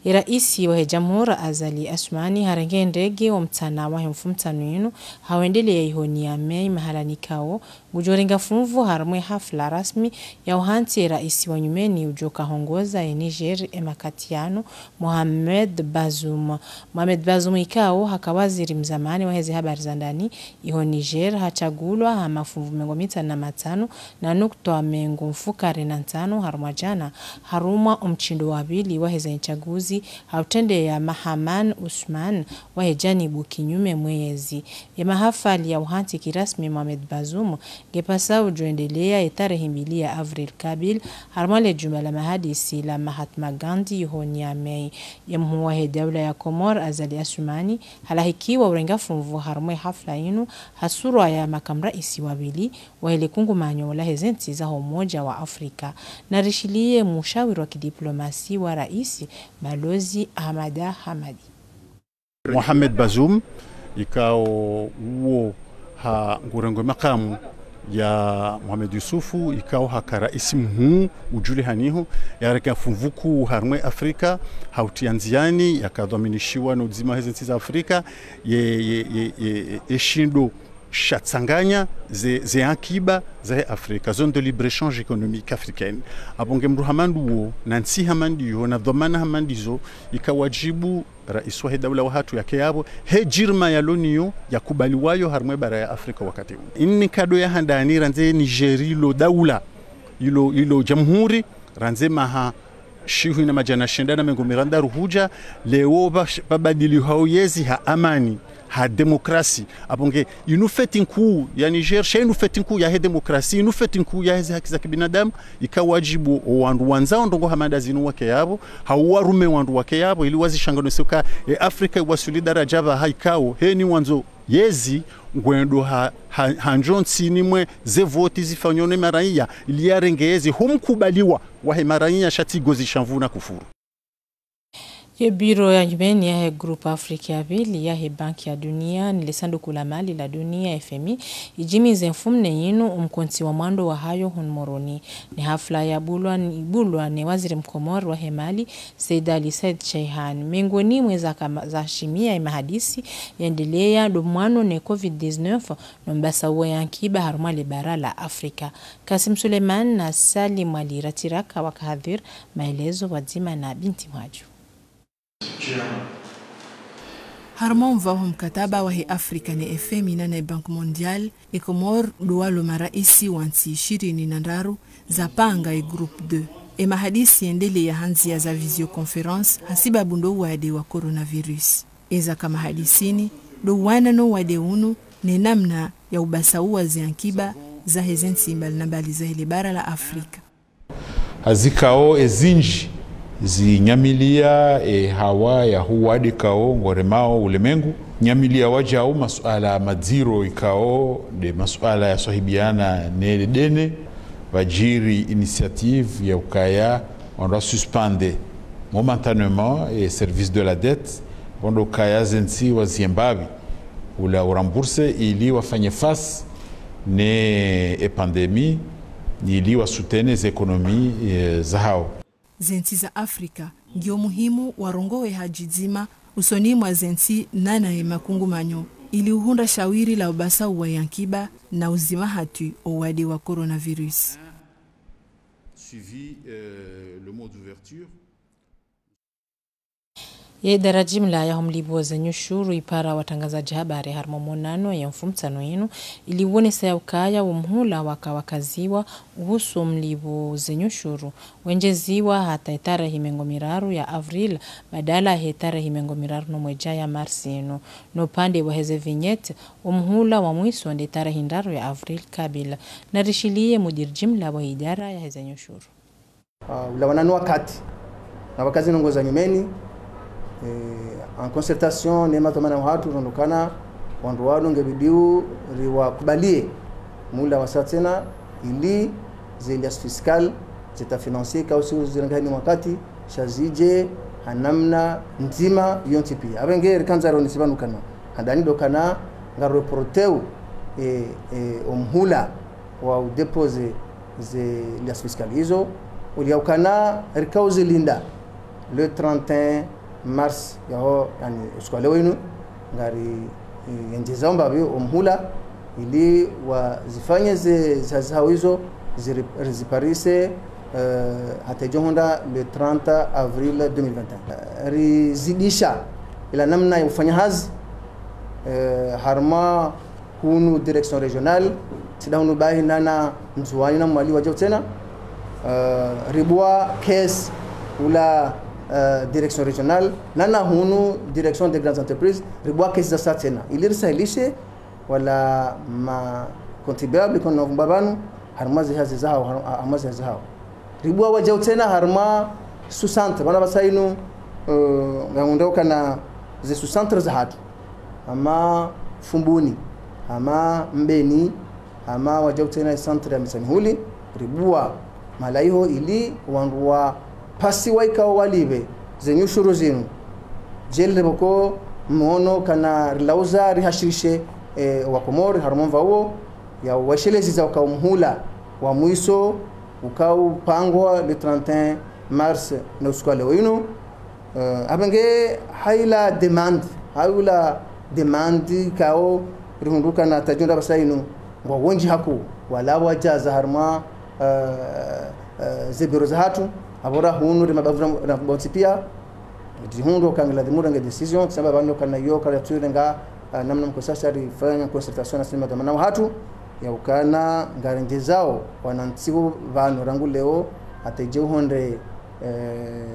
E raisi wahe jamhuri Azali Assoumani harenge ndege wo mtsana wahe mfumontsanu yinu ha wendelea iho Niamey, mahala nikao ngujo renga funvu harumwa e hafla rasmi ya uhantsi e raisi wa nyumeni ujo kahongoza e Niger e makati yanu, Mohamed Bazoum. Mohamed Bazoum ikao haka waziri mzamani wahe ze habari za ndani iho Niger, hatsagulwa ha mafunvu mengo mitsanu na matsanu na nukta mengo mfukare na ntsanu harumwa djana, harumwa o mtsindo wa pvili wahe ze ntsaguzi, ha utrendeya Mahaman Usman wahe janibu kinyume mweyezi. Ye mahafali ya uhantsi kirasmi Mohamed Bazoum ngepvasa ujo endelea e tarehi mbili ya avril kabili, harumwa le jumba la mahadisi la Mahatma Gandhi iho Niamey. Ye mhuu wahe daula ya Komori Azali Assoumani halahikiwa urenga funvu harumwa e hafla yinu ha surwa ya makamu raisi wa pvili wahe le kungumanyo lahe zentsi zaho Umoja wa Afrika. Na rishiliye mushawiri wa kidiplomasi wa raisi, balozi Ahmada Hamadi. Mohamed Bazoum, ikao uwo ha ngurengwa e makamu ya Mohamed Youssouf, ikao haka raisi mhuu ujulihana iho, yarenga funvu kuu harumwa e Afrika, ha utriya ndziani, yakadhwaminishiwa no udzima wahe zentsi za Afrika, ye, ye, ye, ye, ye shindo shatsanganya ze, ze ankiba zahe Afrika, zone de libre-échange économique africaine. Apvo nge mndru hama nduwo, na ntsi hama ndiyo, na dhwamana hama ndizo, ika wajibu raisi wahe daula wahatru yake yapvo, he jirma yalo nayo yakubaliwayo harumwa e bara ya Afrika wakati unu. Ini nkado ya handani randzi Niger ilo daula, ilo, ilo jamhuri, randzi maha shihwi na madjana shenda na mengo mirandaru hudja, leo pva, pvabadilihao yezi ha amani, ha demokrasi. Apvo nge inu feti nkuu ya Niger, sha inu feti nkuu yahe demokrasi, inu feti nkuu yahe ze haki za kibinadamu, ika wajibu o wandru wandzao ndrongoo hama ndazinu wake yapvo, hau warume wandru wake yapvo, ili wazishanganise uka e Afrika iwaswili daraja pvaha ikao, heni wandzo yezi ngwendo ha, ha, ha ndjo ntsini mwe ze voti zifanywa ne maraiya, ili yarenge yezi ho mkubaliwa wahe maraiya sha tsi ngozi sha nvu na kufuru. Ye biro ya nyumeni yahe groupe Afrique ya pvili yahe Banki ya Dunia, ni le sanduku la mali la dunia, F M I, ijimize mfumnne yinu o mkontsi wa mwando wahayo hunu Moroni. Ne hafla yabulwa, ibulwa ne waziri mkomori wahe mali, Said Ali Said Chaihan. Mengoni mwa eza kama, zashimia ye mahadisi yendelea ndo mwano ne covid dix-neuf, no mbasauo ya nkiba harumwa le bara la Afrika. Kasim Suleiman na Salim Ali Ratiraka waka hadhir, maelezo wadzima na Binti Mwaju. Harumwa omva waho mkataba wahe Afrika ne F M I na ne Banque Mondiale, e Komori ndo walo maraisi wa ntsi ishirini na ndraru zapanga e groupe deux. E mahadisi yendelea ha ndzia za visioconférence hasibabu ndo uwade wa coronavirus. Eza ka mahadisini ndo uwana no uwade unu ne namna ya ubasauwa ze ankiba zahe ze ntsi mbali na mbali zahe le bara la Afrika. Hazikao ezindji zinyamilia e hawa ya huwade kao ngoremao ulemengu. Nyamilia wajau masuala madziro ikao nde masuala ya swahibiana ne dene, vajiri initiative ya ukaya wandru wa suspendre momentanément e service de la dette, pvondo ukaya ze ntsi waziembavi. Ula u rembourser ili wafanye face ne e pandémie, ili wa soutenir ze économie, eh, zahao. Ze ntsi za Afrika ngiyo muhimu warongowe ha djidzima usoni mwa ze ntsi nana ye makungumanyo, ili uhundra shawiri la ubasa uwa ya nkiba na uzima hatwi o wade wa coronavirus. Suivi, euh, le mot d'ouverture. Ye idara jimla ya ho mlipvo ze nyushuru ipara watrangazadji habari harimwa monano ye mfumtsano yinu, ili uonesa ya ukaya wo muhula waka wakaziwa uhusu mlipvo ze nyushuru, wenjeziwa hata etarehi mengo miraru ya avril, badala he tarehi mengo miraru no mwedja ya mars yinu. No upande wa heze vignette, wo muhula wa mwiso nde tarehi ndraru ya avril kabila. Narishiliye mudir jimla wa idara ya heze nyushuru. Ah, ulawana no wakati. Na wakazi nongo za nyumeni, eh, en concertation ne madhwamana wahatru, rondokana wandru wanu nge bidiu riwakubalie muhula wa sa tsena, ili ze liasses fiscales, ze états financiers, kausi uzirangani wakati, sha zidje ha namna ndzima yontsi pia. Apvo nge rikandza ronesi pvanu kana, handani ndo kana ngareporteo, eh, eh, o muhula wa udéposer ze liasses fiscales izo, uliya ukana rikao zilinda le trente et un mars yaho, yani, usiku wa leo inu, ngari, eh, yenjezao mbapvi o muhula, ili wazifanye ze, ze hazi zahao izo, ziri-, riziparise, eh, hata idjo hundra le trente avril deux mille vingt et un. Eh, rizidisha ila namna ya ufanya hazi, eh, harumwa hunu direction régionale, tsi nda hunu bahi nana Ndzuwani na Mwali wadjau tsena, eh, ribua caisse ula, eh, direction régionale, nana hunu direction des grandes entreprises, ribua caisse za sa tsena. Ili risahilishe wala ma contribuables kono vumba pvanu, harumwa ze hazi zahao, har-, harumwa ze hazi zahao. Ribua wadjau tsena harumwa sous-centre, pvanu pvasa inu, eh, ngahundra ukana ze sous-centres zahatru. Hama Fumbuni, hama Mbeni, hama wadjau tsena centre ya Mitsamihuli, ribua mahala iho ili wandru wapvasiwa ikao walipve ze nyushuru zinu. Djeli ripvoko mhono kana rilauza rihashirishe, eh, wa Komori, harumwa mva uwo, ya washelezi za ukao muhula wa mwiso, ukao upangwa le trente et un mars na usiku wa leo inu. Eh, apvo nge haila demande, haula demande kao rihundru ukana tadjunda pvasa inu, ngwa wendji haku, wala wadjaza harumwa, eh, eh, ze bureaux zahatru, apvo ra hunu ri mabavu ra, ra bontsi pia, rihundru ukana ngiladhimu renge décision, tsamba pvanu kana yo kala turenga, eh, namna mkosasha rifanya concertation na sisi madhwamana wahatru, ya ukana ngarengezao wanantsi wo pvanu rangu leo, hata idje uhundre eh,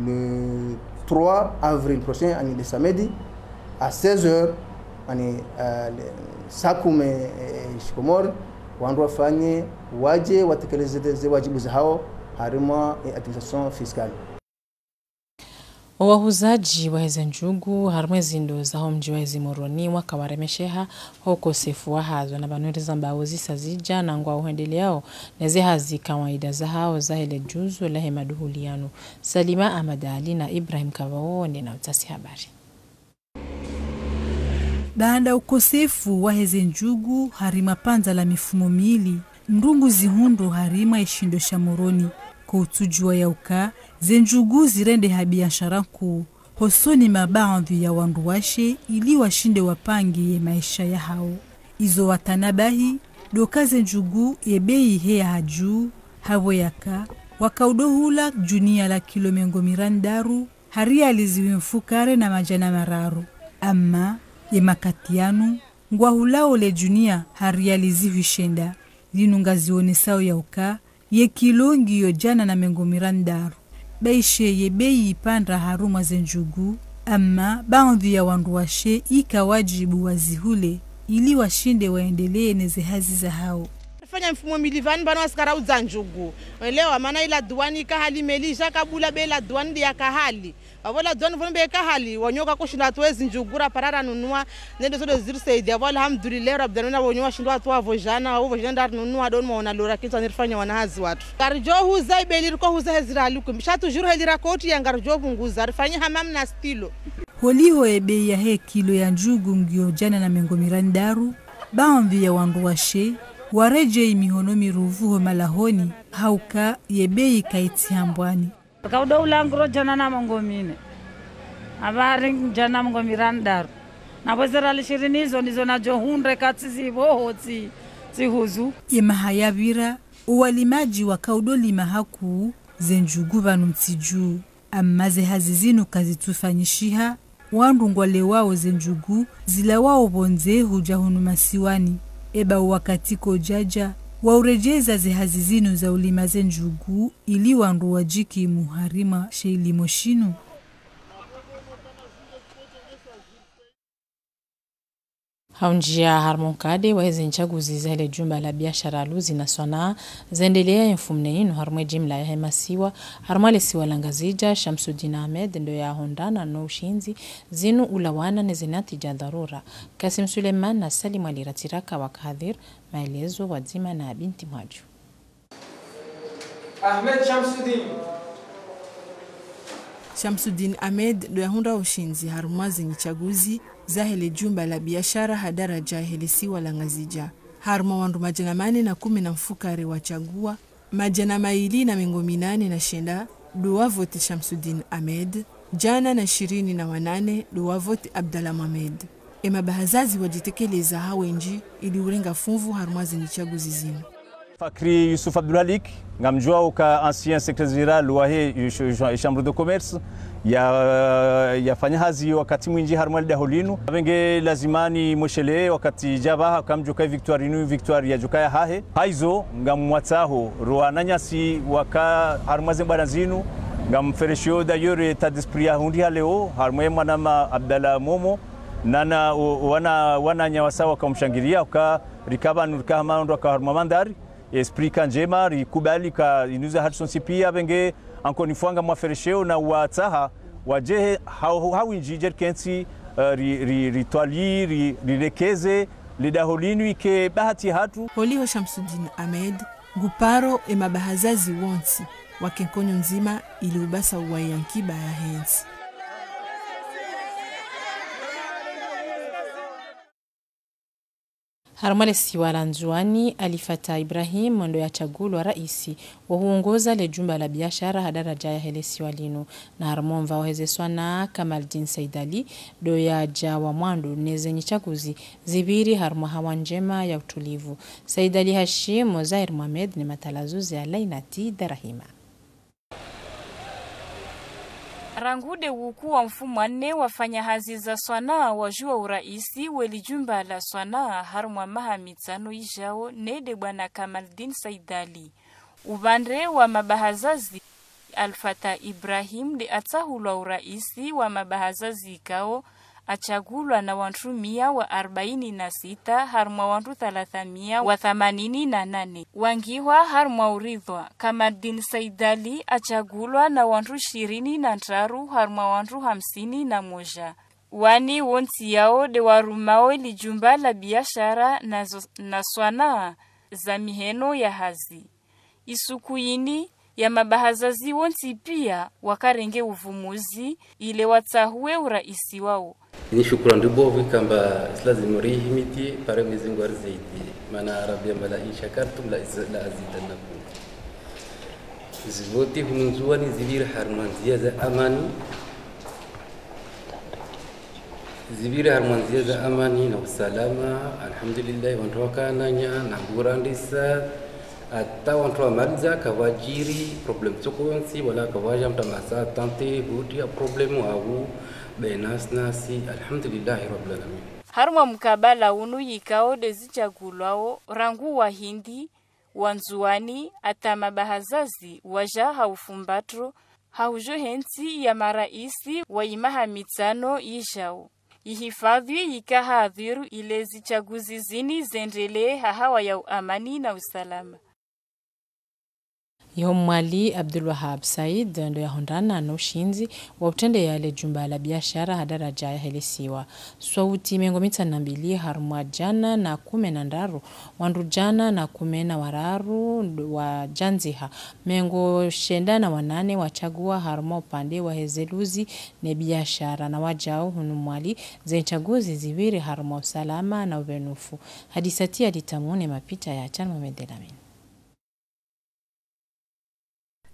le trois avril prochain, yani le samedi, à seize heures, yani, eh, le, saa kume, eh, shikomori, wandru wafanye, wadje watekeleze ze wajibu zahao, harumwa, eh, administration fiscale. Owahuzadji waheze ndjugu harumwa ezindo zaho mdji waheze Moroni waka waremesheha ho ukosefu wahazo, na pvanu rizambao zisa zidja na ngwao hwendeleao neze hazi kawaida zahao zahele djuzu lahe maduhuli yanu. Salima Ahmad Ali na Ibrahim Kavao wende na utasi habari. Baanda ukosefu waheze ndjugu harumwa pvandza la mifumo mili, ndrongoo zihundru harumwa eshindo sha Moroni, ko utsudjuwa ya uka ze ndjugu zirendeha biashara nkuu hosoni mwa baadhwi ya wandru washe ili washinde wapange ye maesha yahao. Izo watanabahi, ndo uka ze ndjugu ye beyi heya hadju, hapvo yaka, waka udohula djunia la kilo mengo mirandaru, ha riali zihwi mfukare na madjana mararu. Ama, ye makati yanu, ngwahulao le djunia ha riali zihwi shenda. Linu ngazionesao ya uka, ye kilo ngiyo djana na mengo mirandaru. Baishe ye beyi ipanda harumwa ze ndjugu, ama baadhwi ya wandru washe ika wajibu wazihule, ili washinde waendelee neze hazi zahao. Rifanya mfumo mili pvanu, pvanu wasikara udza ndjugu. Welewa, mana ila duwani ika hali meli, dja kabula be ila duwani ndi yaka hali. Apvo ila duwani pvanu be ika hali, wanyoka kushinda watowe ezi ndjugu, rapara ranunua, nende zodo zirisaidia. Apvo alhamdulillah, rabbi danu na wanyoka washindo watowa pvo djana, wapvo djana nda rinunua, ndo mwaona lora kinza nirifanya wana hazi watru. Ngaridjo huza ibeli riko huza hezi riali kumi. Sha tu djuru heli rakoti ya ngaridjo pvunguza, rifanye hama mna stilo. Holiho ye bei yahe kilo ya ndjugu ngiyo djana na mengo mirandaru, baadhwi ya wandru washe waredjei mihono miruvu ho malahoni, hauka ye bei kaitsi hambwani. Kaudo ula nguro djana na mengo mine. Habari djana na mengo mirandaru. Na pvo ze riali shirini izo ndizo nadjo hundre katsi zipvoho tsi, tsihuzu. Ye maha yapvira, owalimadji wakaudo lima hakuu ze ndjugu pvanu ntsi dju. Amma ze hazi zinu kazitsufanyishiha, wandru ngwalewao ze ndjugu zilawao pvondze hudja hunu masiwani. Eba owakati kaudjadja wa uredjeza ze hazi zinu za ulima ze ndjugu ili wandru wadjikimu harimwa she ilimo shinu. Haundjia harumwa nkade wa heze ntsaguzi zahe le djumba la biashara, ulozi na swanaa, zendelea ye mfumnne inu harumwa ye jimla yahe masiwa, harumwa le siwa la Ngazidja, Shamsuddin Ahmed ndo yahundrana no ushindzi, zinu ulawana ne ze natija dharura. Kasim Suleiman na Salim Ali Ratiraka waka hadhir, maelezo pvwadzima na Binti Mwadju. Ahmed Shamsuddin. Shamsuddin Ahmed ndo yahundra ushindzi harumwa ze ntsaguzi zahe le djumba la biashara ha daraja yahe le siwa la Ngazidja. Harumwa wandru madjana mane na kume na mfukare watsagua, madjana mayili na mengo minane na shenda ndo wavoti Shamsuddin Ahmed, djana na shirini na wanane ndo wavoti Abdallah Mohamed. Ye mabahazazi wadjitekeleza ha wendji ili urenga funvu harumwa ze ntsaguzi zinu. Fakri Yusuf Abdulhalik, ngamdjuao uka ancien secrétaire général wahe ch-, ch-, chambre de commerce, ya, yafanya hazi wakati mwindji harumwa le daho linu. Apvenge lazima nimweshelee wakati dja pvaha, kamdjuka ye victoire inu, victoire yadjuka yahahe. Haizo, ngamwatsaho, ro wananyasi waka harumwa ze mbwana zinu, ngamferesheo d'ailleurs état d'esprit yahundriha leo, harumwa ye mwanama Abdallah Momo, nana o-, wana, wananya wasa wakamshangiria, uka rika pvanu rika hama wandru waka harumwa mandhari, esprit ka ndjema, rikubali ka inu za hatru sontsi pia, apvenge encore une fois ngamwaferesheo na watsaha, wadjehe ha, ha windji djerikentsi, eh, ri, ri, ritwalii, ri, rirekeze, le daho linu ike bahati hatru. Holiho Shamsuddin Ahmed, nguparo ye mabahazazi wontsi, wake nkonyo ndzima ili ubasa uwaye ye nkiba yahe ntsi. Harumwa le siwa la Ndzuani, Ali Fatah Ibrahim ndo yatsagulwa raisi wa huongoza le djumba la biashara ha daraja yahe le siwa linu. Na harumwa omva wahe ze swanaa, Kamaldine Said Ali ndo yadja wa mwando ne ze ntsaguzi zipviri harumwa hawa ndjema ya utulivu. Said Ali Hashim, Zahir Mohamed ne matalazuzi ya Lainati Darahima. Rangu de wuku wa mfumwa nne wafanya hazi za swanaa wajua uraisi we li jumba la swanaa harumwa maha mitsano ijao, nde bwana Kamaldine Said Ali. Upvandre wa mabahazazi, Al Fatah Ibrahim de atsahulwa uraisi wa mabahazazi ikao atsagulwa na wantru mia wa arbaini na sita harumwa wantru thalathamia wa thamanini na nane. Wangihwa harumwa uridhwa, Kamaldine Said Ali atsagulwa na wantru shirini na ntraru harumwa wantru hamsini na moja. Wani wontsi yao de warumao li jumba la biashara na zo-, na swanaa za miheno ya hazi. Isuku yini ya mabahazazi wontsi pia wakarenge uvumuzi ile watsahuwe uraisi wao. Ni shukran de bovu ikamba si lazimu rihimidi pare Mwenyezi Mungu arizidi. Mana Rabbi yamba la in shakartum la iz-, la azidannakum. Zivoti hunu Ndzuani zipviri harumwa ndzia za amani. Zipviri harumwa ndzia za amani na usalama, alhamdulillah, wantru wakananya, na ngurandisa, ata wantru wamaliza, kapvadjiri problème tsokontsi, wala kapvadja mtru amasa tenter hutria problème au, benasi nasi, alhamdulillahi rabbil alamin. Harumwa mkabala unu yikao de zitsagulwao, rangu wahindi, wa Ndzuani, ata mabahazazi, waja ha ufumbatro, ha hujo hentsi ya maraisi wa imaha mitsano ijao. Ihifadhwi yika hadhiru ile zitsaguzizini zendelee ha hawa ya uamani na usalama. Iho Mwali, Abdulwahab Said ndo yahundrana no ushindzi wa utrendeya le jumba la biashara ha daraja yahe lesiwa. Swauti mengo mitsanu na mbili harumwa djana na kume na ndraru, wandru djana na kume na wararu ndo wadjandziha. Mengo shenda na wanane watsagua harumwa upande wahe zeluzi ne biashara na wadjau hunu Mwali, ze ntsaguzi zipvire harumwa usalama na uvenufu. Hadisati ya Litamu ne mapicha ya Chan Mohamed Elamine.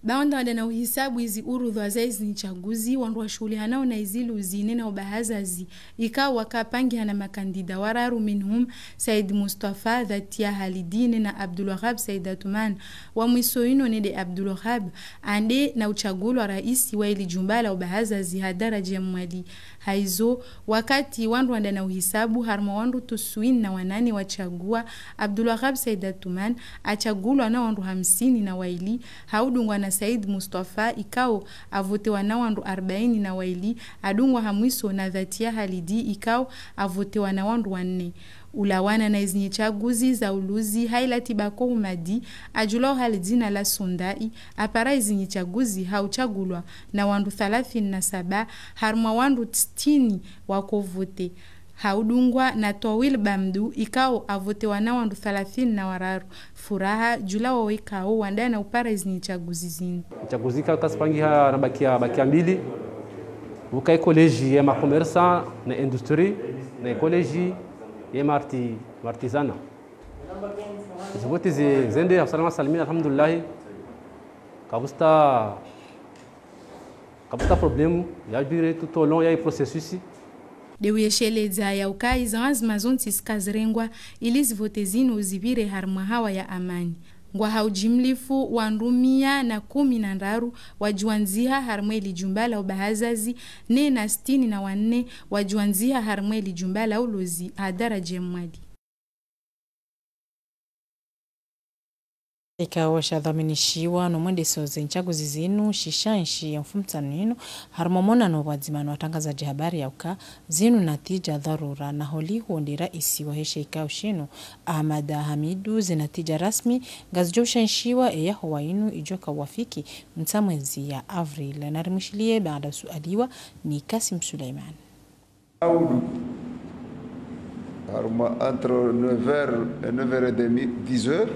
Baanda wandana uhisabu izi urudhwa za izi ntsaguzi, wandru washuhulihanao na izi luzi ne na ubahazazi, ikao waka pangihana makandida wararu minhum, Said Mustafa, Dhatia Halidi ne na Abdulwahab Said Atuman. Wa mwiso inu nde Abdulwahab, ande na utsagulwa raisi wa ili jumba la ubahazazi ha daraja ya Mwali. Haizo, wakati wandru wandana uhisabu, harumwa wandru tuswini na wanane watsagua, Abdulwahab Said Atuman atsagulwa na wandru hamsini na waili, ha udungwa na Said Mustafa, ikao avotewa na wandru arbaini na waili, adungwa ha mwiso na Dhatia Halidi, ikao avotewa na wandru wanne. Ulawana na izi ntsaguzi za uluzi, Hailati Bako Umadi, adjulwao ha li dzina la Sundai, apara izi ntsaguzi ha utsagulwa na wandru thalathini na saba, harumwa wandru sitini wako vote. Ha udungwa na Twawil Bamdu, ikao avotewa na wandru thalathini na wararu. Furaha djula wawo ikao wandana upara izi ntsaguzi zinu. Ntsaguzi ka-, kazipangiha na bakia, bakia mbili. Uka e collège ya ma commerçants na industrie, na e collège ya ma arti-, ma artisanat. Zivoti zi-, zende ha usalama salimina, alhamdulillahi. Kapvatsi, kapvatsi problème, ya duré tout au long ya e processus. De uyesheleza ya uka izi anzima zontsi zika zirengwa ili zivote zinu zipvire harumwa hawa ya amani. Ngwa ha ujimlifu wandru mia na kumi na ndraru wadjuwandziha harumwa ili jumba la ubahazazi, ne na sitini na wanne wadjuwandziha harumwa ili jumba la ulozi ha daraja ya Mwali. Ikao shadhwaminishiwa no mwendeso ze ntsaguzi zinu, shishanshi ya mfumotsanu inu, harumwa monano pvwadzima no watrangazadji habari ya uka, zinu natija dharura, na holiho nde raisi wahe she ikao shinu, Ahmada Hamidu, ze natija rasmi, ngazidjo ushanshiwa e yahowa inu idjoka wafiki mtsa mwezi ya avril. Narimwishiliye baada usualiwa ni Kasim Suleiman. Audu. Harumwa entre neuf heures et neuf heures et demie, dix heures.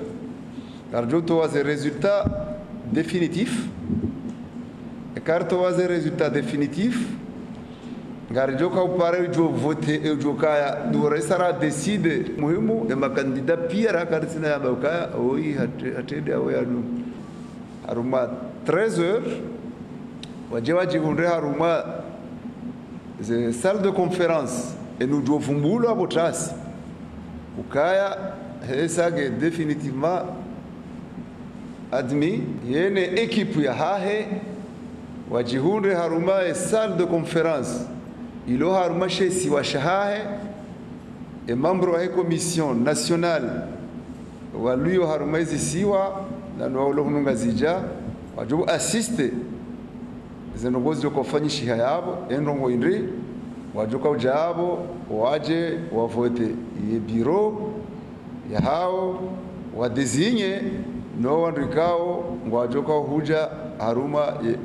Ngaridjo towa ze résultats définitifs. Eka ritowa ze résultats définitifs, ngaridjo ka upara idjo vote, idjo kaya, ndo raisi ra décider. Muhimu, e makandida pia raka ritsina yamba ukaya, oyi hatre-, hatrende awe yanu. Harumwa treize heures, wadje wadjihundre harumwa ze salle de conférence, enu djo vumbulwa pvo tasi. Ukaya, he sage définitivement admis, yene équipe yahahe, wadjihundre harumwa e salle de conférence, ilo harumwa she isiwa shahahe, e membres wahe commission nationale, waliyo harumwa ezisiwa, na no walo hunu Ngazidja, wadjo assister ze ndrongoo zidjo ufanyishiha yapvo, e ndrongoo indri, wadjo udja yapvo, wadje wavote ye bureau yahawo, wadésigner no wandru ikao ngwadjo hudja harumwa ye,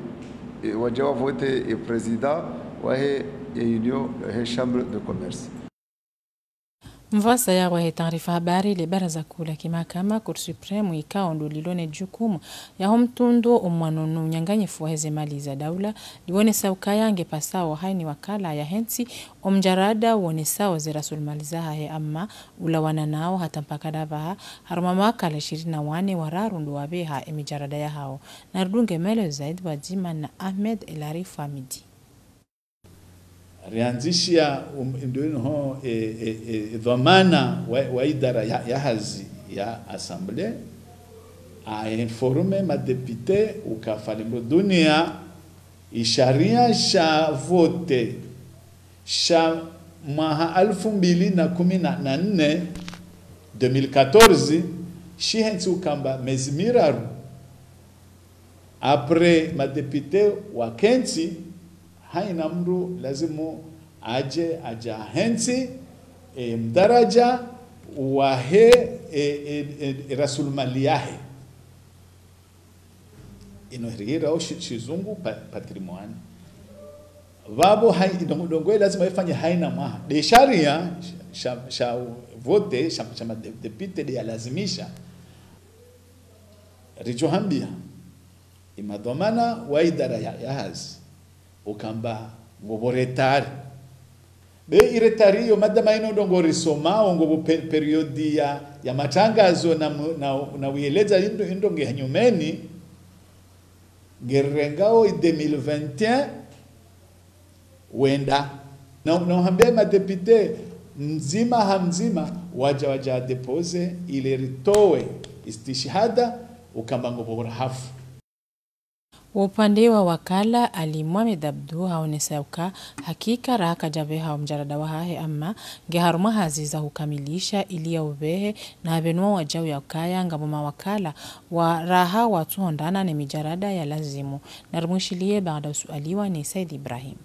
ye, wadje wavote ye président wahe ye union, wahe chambre de commerce. Mvasa ya wahe taarifa habari, le baraza kuu la kimahakama, Cour suprême, ikao ndo lilo ne jukumu yaho mtrundo omwano no unyanganyifu waheze mali za daula, liwonesa ukaya nge pasao haini wakala yahentsi omjarada wonesao ze rasulmali zahahe, ama ulawana nao hata mpaka dapvaha, harumwa mawakala ishirini na wane wararu ndo wapveha emijarada yahawo. Narudunge maelezo zaidi pvwadzima na Ahmed El Arif Hamidi. Riandzishia, um, ndo inu ho, e, e, e, dhwamana wa, wa idara ya, ya hazi ya Assemblée, a informer madéputés uka Fally Mlo Dunia, isharia sha vote sha mwaha alfu mbili na kumi na nne, deux mille quatorze, shihentsi ukamba mezi miraru après madéputés wakentsi, haina mndru lazimu adje, adje ahentsi, e, mdaraja wahe, e, e, e, e, rasulmali yahe. Inu rihirao shi-, shizungu pa-, patrimoine. Vavo hai-, ndrongoo, ndrongoo lazima ifanye haina mwaha. Nde sharia sha, sha voté, sha, sha ma dé-, député nde yalazimisha. Ridjo hambia, ye madhwamana wa idara ya, ya hazi, ukamba ngopvo retard. Be ye retard iyo, madama inu ndrongoo risomao, ngopvo pe-, période ya, ya matrangazo na mu-, na, na uyeledza indro, indro nge hanyumeni, nge rirengao ye deux mille vingt et un wenda. Na, na uhambia ye ma député mdzima ha mdzima, wadja, wadja déposé, ile ritowe istishhada, ukamba ngopvo rahafu. Wo upande wa wakala, Ali Mohamed Abdou haonesa uka hakika raha kadjapveha wo mdjarada wahahe, ama nge harumwa hazi za hukamilisha ili ya upvehe, na hapvenua wadjau ya ukaya ngapvo mawakala wa raha watsuhondana ne midjarada ya lazimu. Narimwishiliye baada usualiwa ni Said Ibrahim.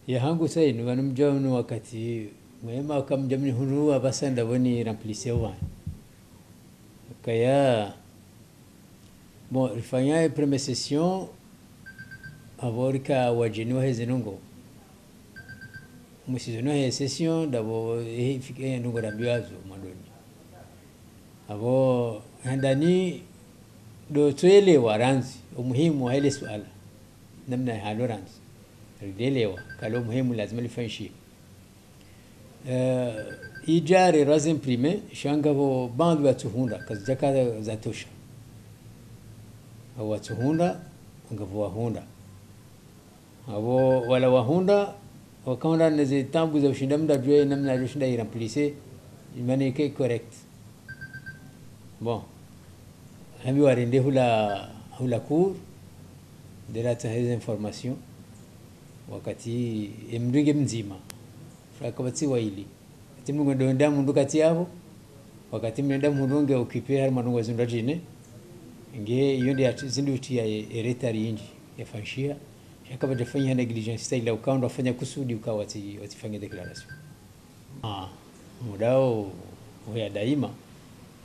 Ya hangu sa inu, pvanu mdja unu wakati mwema, waka mdja mnihundru apvasa ndapvo ni remplacé wanu. Kaya, bon, rifanya ye première session, apvo rika wadjeni wahe ze ndrongoo. Mwisoni wahe session, ndapvo, eh, fike, eh, ndrongoo rambiwazo mwandoni. Apvo handani ndo tsuelewa randzi, umuhimu wahe le suala. Namna halo randzi. Rilelewa, kalo muhimu lazima lifanyishihe. Eh, idjari razi imprimé, sha ngapvo baadhwi watsuhundra, kazidjaka zatosha. Apvo watsuhundra, ngapvo wahundra. Apvo wala wahundra, wakaona ne ze taabu za ushinda mndru adjuwe namna ya ushinda yi remplacé, imani ke correct. Bon. Hambi warende hula, hula cour, nde ratsaha ze information. Wakati ye mndru nge mdzima. Fura kapvatsi waili. Wakati mndru nge ndonda mndru kati yapvo. Wakati mndru nge occupé harimwa ndrongoo zindru djine. Nge iyo nde yatsi-, zindru uti ya ye, ye retard yindji. Yafanyishiha. Sha kapvadja fanyiha négligence, sa ila uka wandru wafanya kusudi uka watsi, watsifanye déclaration. Ah, muda wo, wo ya daima.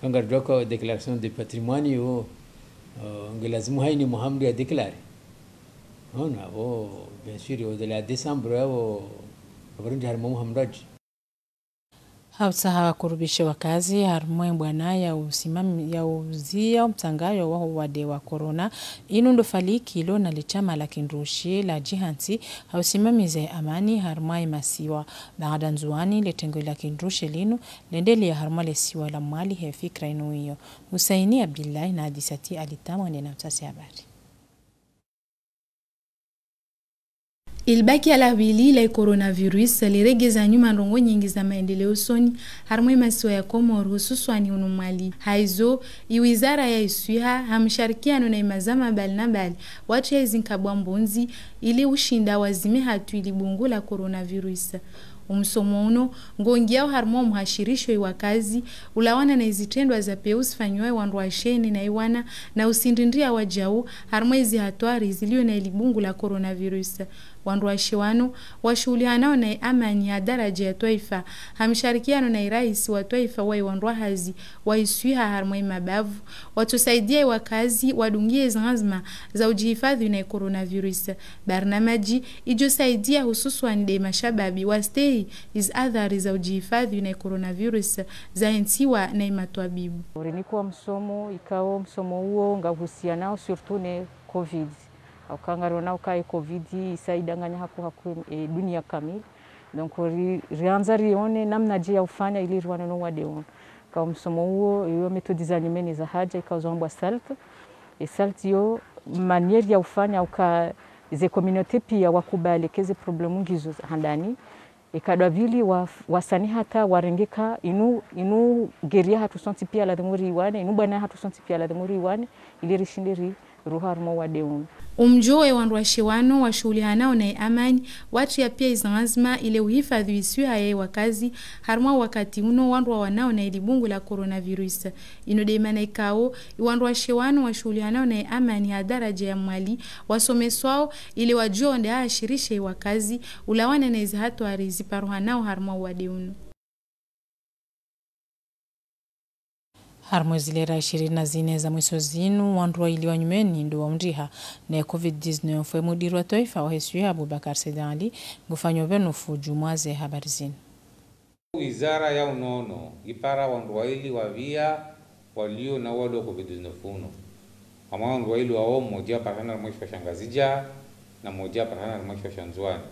Kanga ridjuwa ka déclaration de patrimoine yo, eh, nge lazimu haina mwaha mndru ya déclaré. Ona, apvo, bien sûr, au-delà décembre, apvo, apvo rindi harimwa mwaha mndru adji. Ha utsaha wakurubishe wakazi, harumwa ye mbwana ya usimami-, ya uziya umtsangayo waho wade wa corona, inu ndo faliki lo na le shama la kindrushi la Djihantsi, ha usimamiza ye amani harumwa ye masiwa. Baada Ndzuwani, le tengo la kindrushi linu, lendeleya harumwa le siwa la Mwali he fikira inu iyo. Husaini Abdillahi na Adisati Ali Tamwa nde na utsasi habari. Ilibaki ya la pvili la coronavirus liregeza nyuma ndrongoo nyindji za maendeleo usoni harumwa ye masiwa ya Komori, hususwani hunu Mwali. Haizo, ye wizara ya iswiha, ha msharikiano na ye mazama mbali na mbali, watria izi nkabwa mbondzi, ili ushinda wazime hatru ili bungu la coronavirus. Umsomo unu, ngongiao harumwa umuhashirisho ye wakazi, ulawana na izitrendwa za pewu zifanyiwa ye wandru washe ne na ye wana, na usindrindria wadjau, harumwa izi hatwari zilio na ili bungu la coronavirus. Wandru washe wanu, washuhulihanao na ye amani ya daraja ya twaifa, ha msharikiano na ye raisi wa twaifa wa ye wandru wa hazi, wa iswiha harumwa ye mabavu, watsusaidia ye wakazi, wadungie zi anzma za udjihifadhwi na ye coronavirus. Barnamaji, idjo saidia hususwani nde mashababi wastehi izi adhari za udjihifadhwi na ye coronavirus zahentsiwa na ye matwabibu. Urinikwa msomo, ikao msomo uo nga uhusianao surtout ne covid. Hauka ngarionao uka ye covid isa idanganya haku haku, e, dunia kamili. Donc, ri-, riandza rione namnadje ya ufanya ili riwane no wade unu. Ka msomo uo, iyo méthode za nyumeni za hadja, ikao zo hambwa SALT. E SALT iyo, manière ya ufanya uka ze communauté pia wakubali ke ze problème ngizo za handani. Eka dwa pvili wa, wasani hata warenge ka inu, inu guerre ya hatru sontsi pia ladhimu riwane, inu bwana ya hatru sontsi pia ladhimu riwane, ili rishinde ri, ruha harumwa wade unu. Umdjo we wandru washe wanu washuhulihanao na ye amani, watria pia izi anzma ile uhifadhwi iswiha ya ye wakazi, harumwa wakati unu wandru wawanao na ili bungu la coronavirus. Inu nde mana ikao, ye wandru washe wanu washuhulihanao na ye amani ha daraja ya Mwali, wasomeswao ile wadjuwe nde ahashirishe wakazi, ulawana na izi hatwari ziparuhanao harumwa wade unu. Harumwa ze lera ishirini na zine za mwiso zinu, wandru waili wa nyumeni ndo waundriha ne covid dix-neuf. Ye mudiri wa twaifa wahe swiha Abubakar Said Ali ngufanyo pvanu fudjumwa ze habari zinu. Wizara ya unono ipara wandru waili wapvia walio na uwade wa covid dix-neuf unu. Hama wandru waili wao, mmoja aparihana harumwa ishiwa sha Ngazidja, na mmoja aparihana harumwa ishiwa sha Ndzuwani.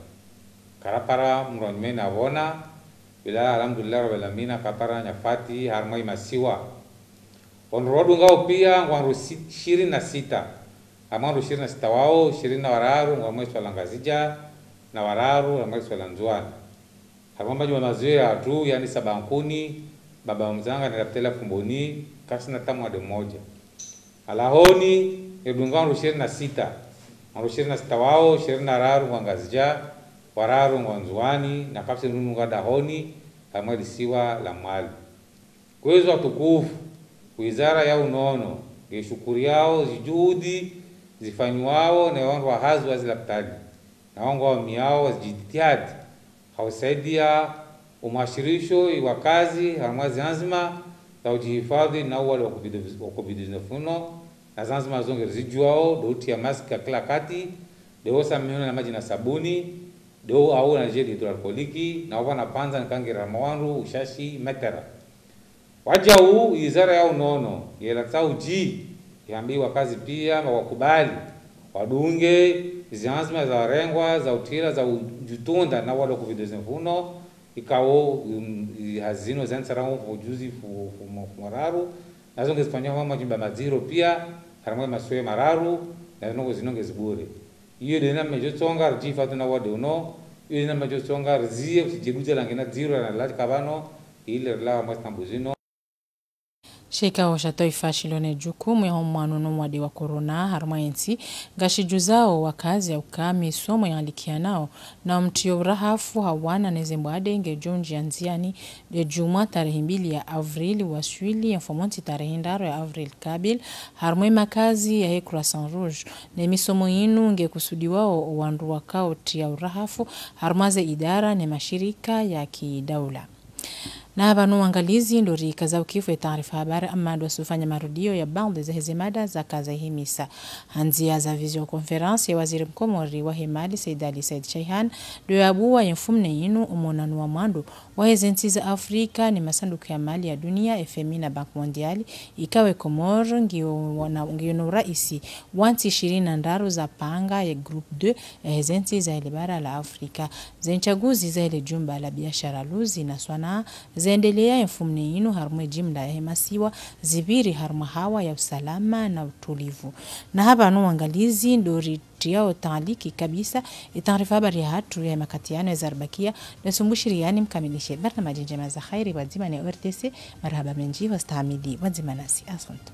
Karapara mndru wa nyumeni apvona, bila alhamdulillah rabbil alamina, kapara nyafati harumwa imasiwa. Wandru wadungwao pia ngwandru si-, ishirini na sita. Hama wandru ishirini na sita wao, ishirini na wararu ngwao harumwa isiwa la Ngazidja, na wararu harumwa isiwa la Ndzuwani. Harumwa majumba mazwia tu, yani Sabankuni, Bambao Mdzanga, ne lapitali la Fumbuni, kasina ata mwade mmoja. Halahoni, ngedungwa wandru ishirini na sita. Wandru ishirini na sita wao, ishirini na raru ngwao Ngazidja, wararu ngwao Ndzuwani, na kapvatsi mndru ngwao Dahoni, harumwa lisiwa la Mwali. Kwezi watukufu, wizara ya unono ngeishukuriao zijuhudi zifanyiwao ne wandru wa hazi wa zilapitali, na wandru waumiao zijitihadi ha usaidia umwashirisho iwakazi harumwa zianzima za ujihifadhi na uwade wa covid, wa covid dix-neuf unu, na zanzima zo ngerizijuao, ndo utia maski ya kila wakati, ndo uosa mihono na madji na sabuni, ndo uaula na gel hydroalcoolique, na upvana pvandza ni kangera mawandru ushashi metera. Wajau, wizara ya unono, yela tsauji, yambiwa wakazi pia, ma wakubali, wadunge, zianzima za warengwa, za utila, za ujitunda na uwade wa covid dix-neuf unu, ikao, um, i-, hazi zinu zentsi rangu ujuzi fu-, fu-, fu-, mararu, nazo ngezifanyiwa harumwa majumba madziro pia, harumwa masiwa mararu, na zinu zinu ngezi bure. Iyo nde namna djo tsonga ridjihifadhi na uwade unu, iyo nde namna djo tsonga rizie, usidjegudze lange na dziro na lati kapvanu, ili rilawe mwa zitambu zinu. She ikao sha twaifa shilo ne jukumu ya humwano no mwade wa corona harumwa yentsi, ngashijuzao wakazi ya uka misomo yalikianao na mtrio urahafu hawana ne ze mbwade ngejo ndjia ndziani, le djumwa tarehi mbili ya avril waswili, ye mfumontsi tarehi ndraru ya avril kabili, harumwa makazi yahe Croissant Rouge. Ne misomo yinu ngekusudiwao wandru wakao tria urahafu harumwa ze idara ne mashirika ya kidaula. Na pvanu wangalizi ndo rikaza ukifu ye taarifa habari, amma ndo usufanya marudio ya baadhi za heze mada zakaza ihimisa. Ha ndzia za visioconférence, ye waziri mkomori wahe mali Said Ali Said Chaihan ndo yabuwa ye mfumne yinu umonano wa mwando wa heze ntsi za Afrika ne masanduku ya mali ya dunia, F M I na Banque Mondiale, ikao ye Komori ngiyo wana, ngiyo no uraisi wa ntsi ishirini na ndraru za panga ye groupe deux ya heze ntsi za hele bara la Afrika. Ze ntsaguzi za hele jumba la biashara Luzi na Swanaa zendelea ye mfumne yinu harumwa ye jimla yahe masiwa zipviri harumwa hawa ya usalama na utulivu. Na hapvanu wangalizi ndo ritriao taaliki kabisa ye taarifa habari yahatru ya makati yanu ya zaribakia, ndo sumbushiriani mkamilishe barnamaji ndjema za khairi pvwadzima ne O R T C. Marahaba mendji, wastahamili pvwadzima nasi, asante.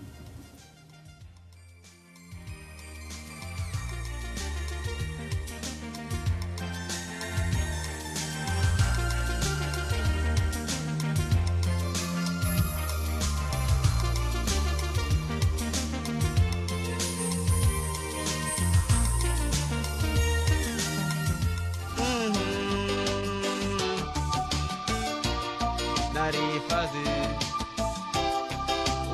Narifadhi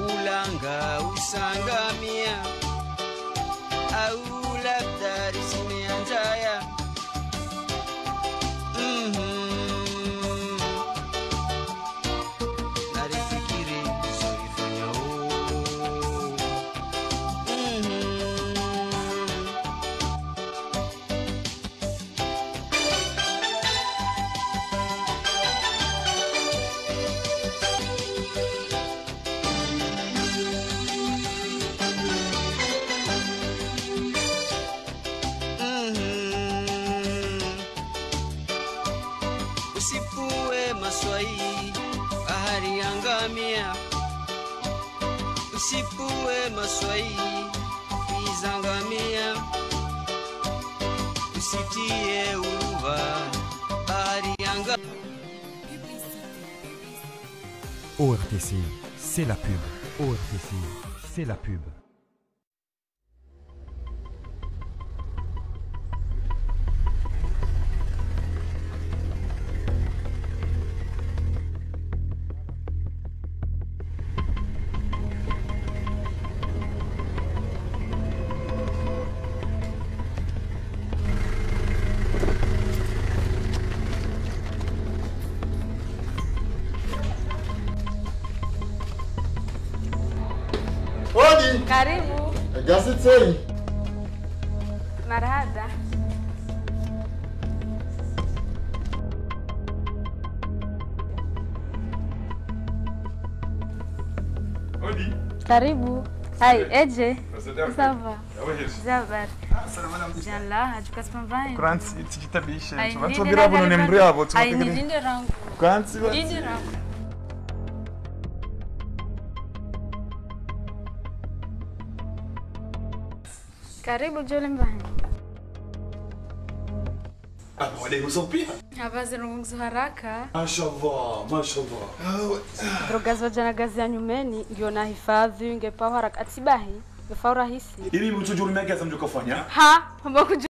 ulanga usangamia, au labda risimia ndzaya. Mhm. Narifikiri usorifanyao. Mhm. Mhm. Usipuwe maswai, bahari yangamia. Usipuwe maswai, izangamia. Usitie uruva, bahari yanga. O R T C, c'est la pub. O R T C, c'est la pub. Karibu. Gazeti. Marahaba. Odi. Karibu. Hai, edje? Ça va? Ça va. Djabari. Jalla, hadjuka sipamvayo. Kuransi, tsidjitabishe. Ai, nilinde rangu. Kuransi, nilinde rangu. Karibu, djole mbahe. Ah, wale uso pia. Haba zirongozo haraka. Mashallah, mashallah. Droga zo djana gazi ya nyumeni, ngiyo na hifadhi, nge pa haraka atibahi, nge fa urahisi. Ili mtu djuru meke za mdjo kafanya. Ha, hamba kudju-